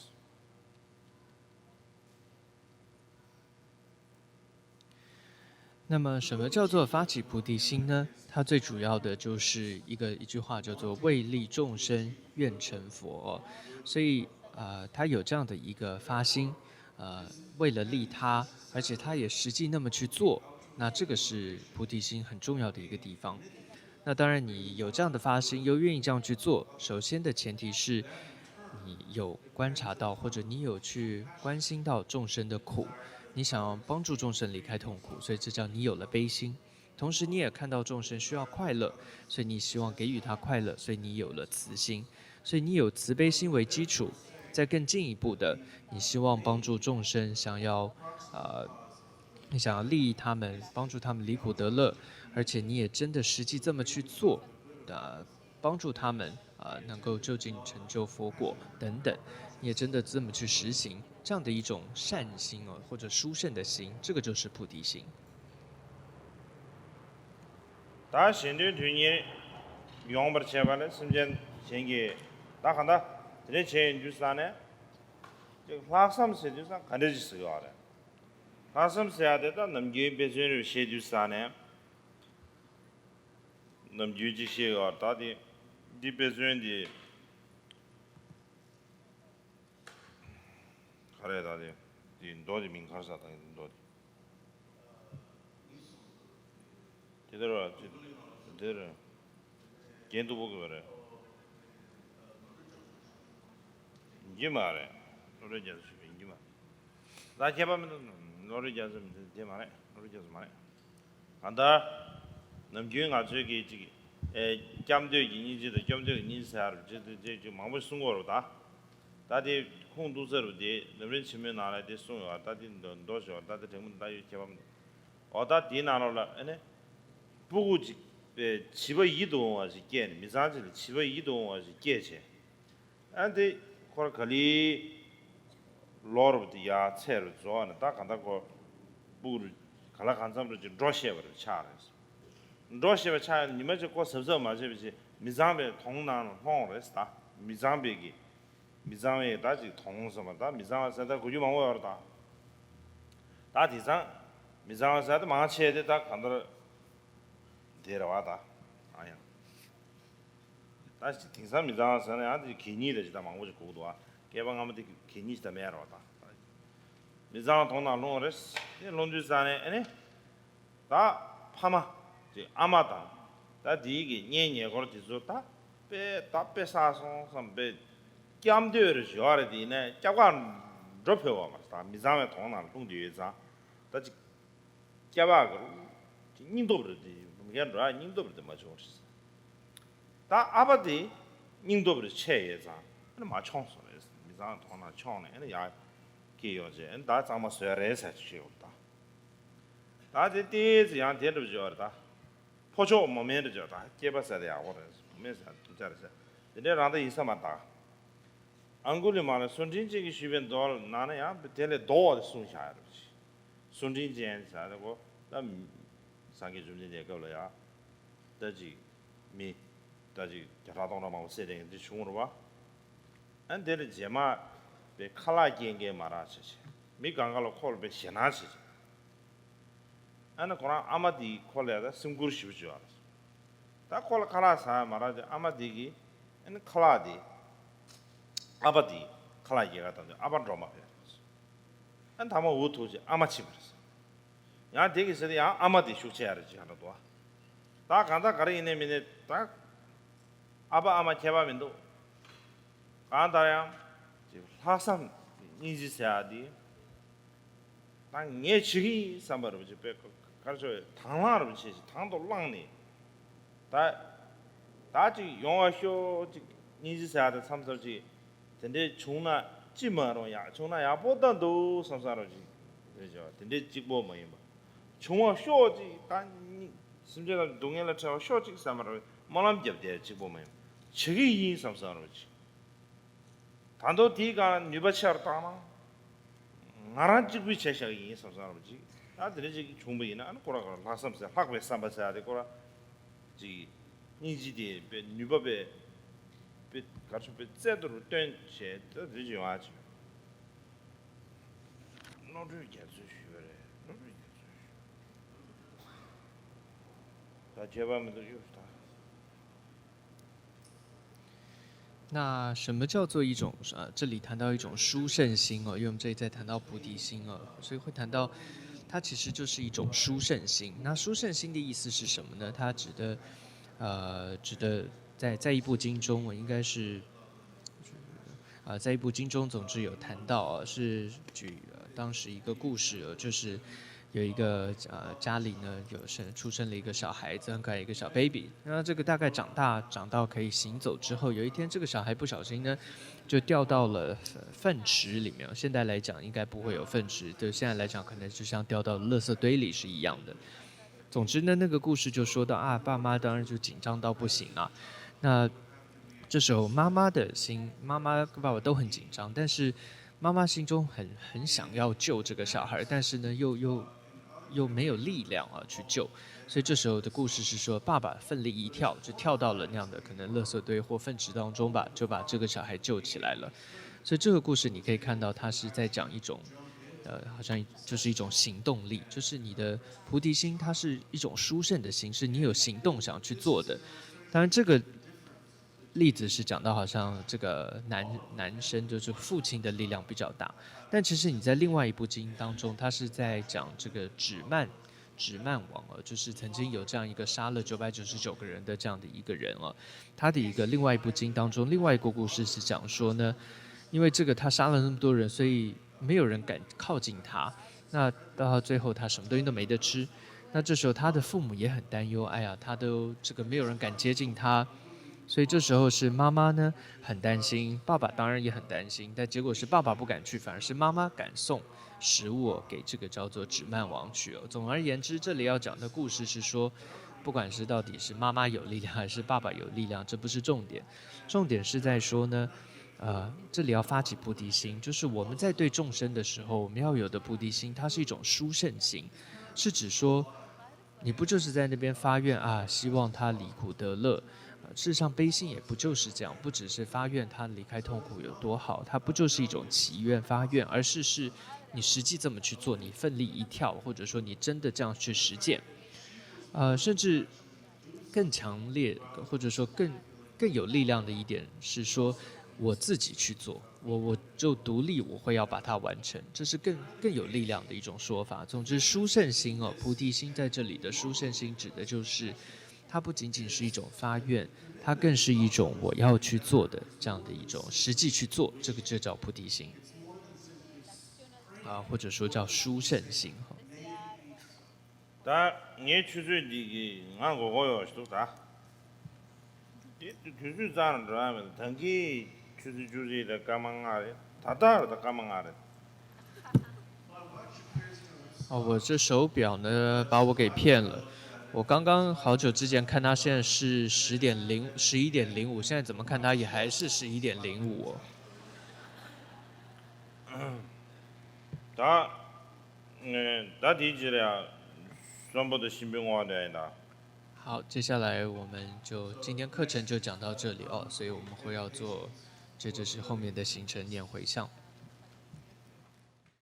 那么，什么叫做发起菩提心呢？它最主要的就是一个一句话，叫做“为利众生，愿成佛”。所以，呃，他有这样的一个发心，呃，为了利他，而且他也实际那么去做，那这个是菩提心很重要的一个地方。那当然，你有这样的发心，又愿意这样去做，首先的前提是，你有观察到，或者你有去关心到众生的苦，你想要帮助众生离开痛苦，所以这叫你有了悲心。同时，你也看到众生需要快乐，所以你希望给予他快乐，所以你有了慈心。所以你有慈悲心为基础，再更进一步的，你希望帮助众生，想要，呃，你想要利益他们，帮助他们离苦得乐，而且你也真的实际这么去做，呃，帮助他们，呃，能够就近成就佛果等等，你也真的这么去实行，这样的一种善心哦，或者殊胜的心，这个就是菩提心。 ད་གཞན་དོན་དོན་གཉེར་ཡོང་བར་བྱེད་པ་ལ་སེམས་ཅན་གཞན་གྱི་ད་གང་ལྟར་དེ་འདྲ་བྱས་ཡོང་དུས་ཙ་ནས། ཅིག་ལྷག་བསམ་ཟེར་དུས་ཙ་ག་འདྲ་ཞིག་ཟེར་ཡོད་རེད། ལྷག་བསམ་ཟེར་ཡ་དེ་ད་ནམ་རྒྱུན་དཔེ་མཚོན་རེ་བཤད་དུས་ཙ་ནས། ནམ་རྒྱུན་ཅིག་བཤད་ཡོད་རེད་ད་དེ། འདི་དཔེ་མཚོན་དེ། ག་རེ་ད་དེ། དེ་མདོ་དེ་མིང་ག་རེ་ཟེར་ད་མདོ་དེ། དེ་ལྟར་བ་ཅི། དེར། རྒྱན་སྟུག་པོ་གི་བ་རེད། ཡིན་གྱི་མ་རེད། བློ་གྲོས་རྒྱ་མཚོ་ཞུས་པ་ཡིན་གྱི་མ་རེད། ད་ཁྱད་པར་མི་འདུག་བློ་གྲོས་རྒྱ་མཚོ་མི་འདུག་དེ་མ་རེད། བློ་གྲོས་རྒྱ་མཚོ་མ་རེད། གང་ལྟར། ནམ་རྒྱུན་ང་ཚོའི་གི་ཅིག་ཨེ། སྐྱབས་འདོད་ཀྱི་སྙིང་རྗེ་དང་སྐྱོབ་འདོད་ཀྱི་སྙིང་རྗེ་ཟེར་ཡ་རུ་ཅིག་དེ་ཅིག་ཅིག་མང་པོ་གསུང་གི་ཡོད་རེད་ད། ད་དེ་ཁུངས་གཏུགས་ས་རུ་དེ་ལམ་རིམ་ཆེན་མོའི་ནང་ལ་དེ་གསུངས་ཡོད་རེད་ད་དེ་མདོ་མདོ་ཞིག་ཡོད་རེད་ད་དེ་དྲན་གི་མི་འདུག་ད་ཡོད་ཁྱད་པར་མི་འདུག་འོ་ད་དེའི་ནང་ལོགས་ལ་ཨེ་ནི། སྤུ་གུ་ཅིག་པའི་བྱིས་པ་ཡིད་དུ་འོང་བ་ཞིག་སྐྱེས་ནས་མི་ཚང་ཅིག་ལ་བྱིས་པ་ཡིད་དུ་འོང་བ་ཞིག་སྐྱེས་བྱས། ཨ་འདི་ཁོར་ག་ལེ་ལོ་རུ་དེ་ཡར་ཚད་རུ་རྫོགས་ནས་ད་གང་ལྟར་ཁོ་སྤུ་གུ་རུ་ག་ལ་གང་འཚམ་རུ་ཅིག་འགྲོ་ཤེས་པ་རུ་ཆགས་རེད། འགྲོ་ཤེས་པ་ཆགས་ཡང་ཉི་མ་ཅིག་ཁོ་གཟབ་གཟབ་མ་བྱས་པ་ཅིག་མི་ཚང་པའི་དོང་ནང་ལ་ལྷུང་རེད་ད། མི་ཚང་པའི་གི་མི་གཙང་བའི་ད་ཅིག་དོང་ཟེར་བ་ད་མི་གཙང་བ་ཟེར་ད་གོ་རྒྱུ་མང་པོ་ཡོད་རེད་ད། ད་དེང་སང་མི་གཙང་བ་ཟེར་ད་མང་ཆེ་དེ་ད་གང་ལྟར་དེ་རེད་བ་ད། ཨ་ཡང་། ད་ཅིག་དེང་སང་མི་གཙང་བ་ཟེར་ན་ཡང་དེ་གད་སྙིགས་ལ་ཅིག་ད་མང་པོ་ཅིག་གོ་གི་འདུག་བ། སྐྱེས་པ་སྔ་མ་དེ་གད་སྙིགས་ཅིག་ད་མེད་རེད་བ་ད། མི་གཙང་བ་དོང་ནང་ལྷུང་རེད། དེ་ལྷུང་དུས་ཙ་ནས་ཨ་ནི། ད་ཕ་མ་དེ་ཨ་མ་དང་ད་དེའི་གི་གཉེན་ཉེ་འཁོར་དེ་ཚོ་ད་དཔེ་ད་དཔེ་བསགས་སོང་བསམ་པའི་སྐྱབས་འདོད་རེ་ཞུ་བ་རེད་དེ་ཡིན་ནའི་སྐྱབས་ཁ་འགྲོ་ཕོད་པ་མ་རེད། ད་མི་གཙང་བའི་དོང་ནང་ལྷུང་བསྡད་ཡོད་ཙང་ད་ཅིག་སྐྱབས་ཁ་གི་སྙིང་སྟོབས་རེད་དེ་མི་ག་འགྲོ་ཡ་སྙིང་སྟོབས་རེད་དེ་མ་བྱུང་བ་རེད། ད་ཨ་ཕ་དེ་སྙིང་སྟོབས་རེ་ཆེ་ཡོད་ཙང་ཨ་ནི་མ་མཆོངས་སོང་རེད། མི་གཙང་བའི་དོང་ནང་མཆོངས་ནས་ཨ་ནི་ཡར་སྐྱེས་ཡོང་རྗེས་ཨ་ནི་ད་གཙང་མ་བཟོས་རེད་ཟེར་ཅིག་ཡོད་ད། ད་དེ་ཏོག་ཙམ་ཡང་དེ་འདྲ་བྱས་པ་རེད་ད། ཕོ་མཆོག་མོ་དམན་འདྲ་བྱས་པ་ད་སྐྱེས་པ་ཟེར་དེ་ཡག་པོ་རེད། མོ་དམན་ཟེར་དེ་འདྲ་རེད་ཟེར། དེ་འདྲའི་རང་ལྟ་ཡིན་ས་མ་རེད་ད། ཨང་གུ་ལི་མ་ལ་གསུང་འཕྲིན་ཅན་གྱིས་ཞུས་པའི་མདོ་ནང་ན་ཡང་དེ་ལས་ལྡོག་པ་དེ་གསུངས་བཞག་ཡོད་རེད། གསུང་འཕྲིན་ཅན་ཟེར་དེ་གོ་ད། སངས་རྒྱས་བཅོམ་ལྡན་འདས་སྐབས་ལ་ཡང་ད་ཅིག་མི་ད་ཅིག་བརྒྱ་ཕྲག་སྟོང་ཕྲག་མང་པོ་བསད་དེ་འདི་བྱུང་རེད་བ། ཨ་འདི་ལ་རྗེས་མ་པའི་ཁ་ལག་སྐྱེལ་མཁན་མ་རག་བྱས་བྱས། མི་གང་ག་ལ་ཁོ་ལ་དཔེ་ཞེད་སྣང་བྱེད་ཅིང་། ཨ་ནི་ཁོ་རང་ཨ་མ་དེའི་ཁོ་ལ་ཡ་ད་སེམས་ཁུར་ཞེ་པོ་བྱེད་པ་རེད། ད་ཁོ་ལ་ཁ་ལག་ཟ་ཡ་མ་རག་ཅིག་ཨ་མ་དེ་གིས་ཨ་ནི་ཁ་ལག་དེ་ཨ་ཕ་དེ་ཁ་ལག་རྒྱག་ག་བཏང་དུས་ཨ་ཕ་འགྲོ་མ་ཕེབས་རེད། ཨ་ནི་ཐ་མ་འུ་ཐུག་ཅིག་ཨ་མ་ཕྱིན་པ་རེད། ཡང་དེ་གི་ཟེར་ཏེ་ཡང་ཨ་མ་དེ་ཤུགས་ཆེ་ཡ་རེད་ཅེས་ཧ་འདྲ་འདུག་ཨ། ད་གང་ལྟར་ག་རེ་ཡིན་ནའི་མིན་ནའི་ད་ཨ་ཕ་ཨ་མ་ཁྱད་པར་མི་འདུག་གང་ལྟར་ཡང་ཅིག་ལྷག་བསམ་སྙིང་རྗེ་ཟེར་ཡ་དེ་ད་ངས་བྱེད་ཀྱི་ཡིན་བསམ་པ་རེད་པ་ཅིག་དཔེ་ག་རེ་ཞུ་དང་བླངས་རེད་པ་ཅིག་དང་དུ་བླངས་ནས་ད་ད་ཅིག་ཡོང་བ་ཤོག་ཅིག་སྙིང་རྗེ་ཟེར་ཡ་དེ་མཚམས་མཚམས་ཅིག་དེ་འདྲའི་བྱུང་ན་ཅི་མ་རུང་ཡག་བྱུང་ན་ཡག་པོ་ད་འདུག་བསམ་བསམ་རོགས་ཅིག་རེད་ཅེས་པ་དེ་འདྲའི་གཅིག་པོ་མ་ཡིན་པ། བྱུང་བ་ཤོག་ཅིག་ད་སེམས་ཅན་ལ་སྡུག་བསྔལ་ལ་ཁྲེལ་བ་ཤོག་ཅིག་བསམ་པ་རེད། སྨོན་ལམ་བརྒྱབ་བསྡད་གཅིག་པོ་མ་ཡིན་པ། བྱེད་ཀྱི་ཡིན་བསམ་བསམ་རོགས་ཅིག་ད་དུང་དེའི་སྒང་ནུས་པ་ཆེ་རུ་བཏང་ན། ང་རང་གཅིག་པུས་བྱས་བཞག་གི་ཡིན་བསམ་བསམ་རོགས་ཅིག་ད་དེ་འདྲ་ཅིག་བྱུང་བ་ཡིན་ན་ཨ་ནི་ཁོ་རང་ལྷག་བསམ་ཟེར་ལྷག་པའི་བསམ་པ་ཟེར་ཡ་དེ་ཁོ་རང་ཅིག་སྙིང་རྗེ་དེ་དཔེ་ནུས་པ་དཔེ་དཔེ་གར་ཆུ་དཔེ་རྩལ་དུ་རུ་བཏོན་བྱས་ད་རེ་ཅིག་ཡོང་ཨ་ཅིག་བློ་གྲོས་རྒྱ་མཚོས་ཞུས་པ་རེད། བློ་གྲོས་རྒྱ་མཚོས་ཞུས། ད་བྱས་པ་མི་འདུག་གཡུག་ད། 那什么叫做一种呃，这里谈到一种殊胜心哦，因为我们这里在谈到菩提心哦，所以会谈到它其实就是一种殊胜心。那殊胜心的意思是什么呢？它指的呃，指的在在一部经中，我应该是啊、在一部经中，总之有谈到啊，是举呃当时一个故事，呃就是有一个呃家里呢有生出生了一个小孩子，很可爱一个小 baby。那这个大概长大长到可以行走之后，有一天这个小孩不小心呢就掉到了粪池里面。现在来讲应该不会有粪池，对现在来讲可能就像掉到垃圾堆里是一样的。总之呢，那个故事就说到啊，爸妈当然就紧张到不行啊。那这时候妈妈的心，妈妈跟爸爸都很紧张，但是妈妈心中很很想要救这个小孩，但是呢，又又又没有力量啊去救，所以这时候的故事是说，爸爸奋力一跳，就跳到了那样的可能垃圾堆或粪池当中吧，就把这个小孩救起来了。所以这个故事你可以看到，它是在讲一种，呃，好像就是一种行动力，就是你的菩提心，它是一种殊胜的心，是你有行动想去做的。当然，这个例子是讲到好像这个男男生就是父亲的力量比较大，但其实你在另外一部经当中，他是在讲这个止慢止慢王哦，就是曾经有这样一个杀了九百九十九个人的这样的一个人哦，他的一个另外一部经当中，另外一个故事是讲说呢，因为这个他杀了那么多人，所以没有人敢靠近他。那到最后他什么东西都没得吃。那这时候他的父母也很担忧，哎呀，他都这个没有人敢接近他，所以这时候是妈妈呢很担心，爸爸当然也很担心，但结果是爸爸不敢去，反而是妈妈敢送食物给这个叫做止慢王去。总而言之，这里要讲的故事是说，不管是到底是妈妈有力量还是爸爸有力量，这不是重点，重点是在说呢，呃，这里要发起菩提心，就是我们在对众生的时候，我们要有的菩提心，它是一种殊胜心，是指说，你不就是在那边发愿啊，希望他离苦得乐。事实上，悲心也不就是这样，不只是发愿他离开痛苦有多好，它不就是一种祈愿发愿，而是是你实际这么去做，你奋力一跳，或者说你真的这样去实践，呃，甚至更强烈，或者说更更有力量的一点是说，我自己去做，我我就独立，我会要把它完成，这是更更有力量的一种说法。总之，殊胜心哦，菩提心在这里的殊胜心指的就是，它不仅仅是一种发愿，它更是一种我要去做的这样的一种实际去做，这个就叫菩提心，啊，或者说叫殊胜心哈。 ད་ངའི་ཆུ་ཚོད་འདི་གི་ང་མགོ་སྐོར་ཡོད་ཞིག་འདུག་ད། དེ་དུས་ཚོད་རྩ་ནས་འགྲོ་ཡ་མེད། ད་གིན་ཆུ་ཚོད་བཅུ་གཅིག་དང་སྐར་མ་ལྔ་རེད། ད་ལྟ་རེད། ད་སྐར་མ་ལྔ་རེད། 哦，我这手表呢把我给骗了。我刚刚好久之前看它现在是十点零十一点零五，现在怎么看它也还是十一点零五。 ད་ད་དེའི་རྗེས་ལ་ཡང་གསོན་པོ་དང་གཤིན་པོའི་བསྔོ་བ་འདོན་ཡིན་ད། 好，接下来我们就今天课程就讲到这里哦，所以我们会要做，这就是后面的行程念回向。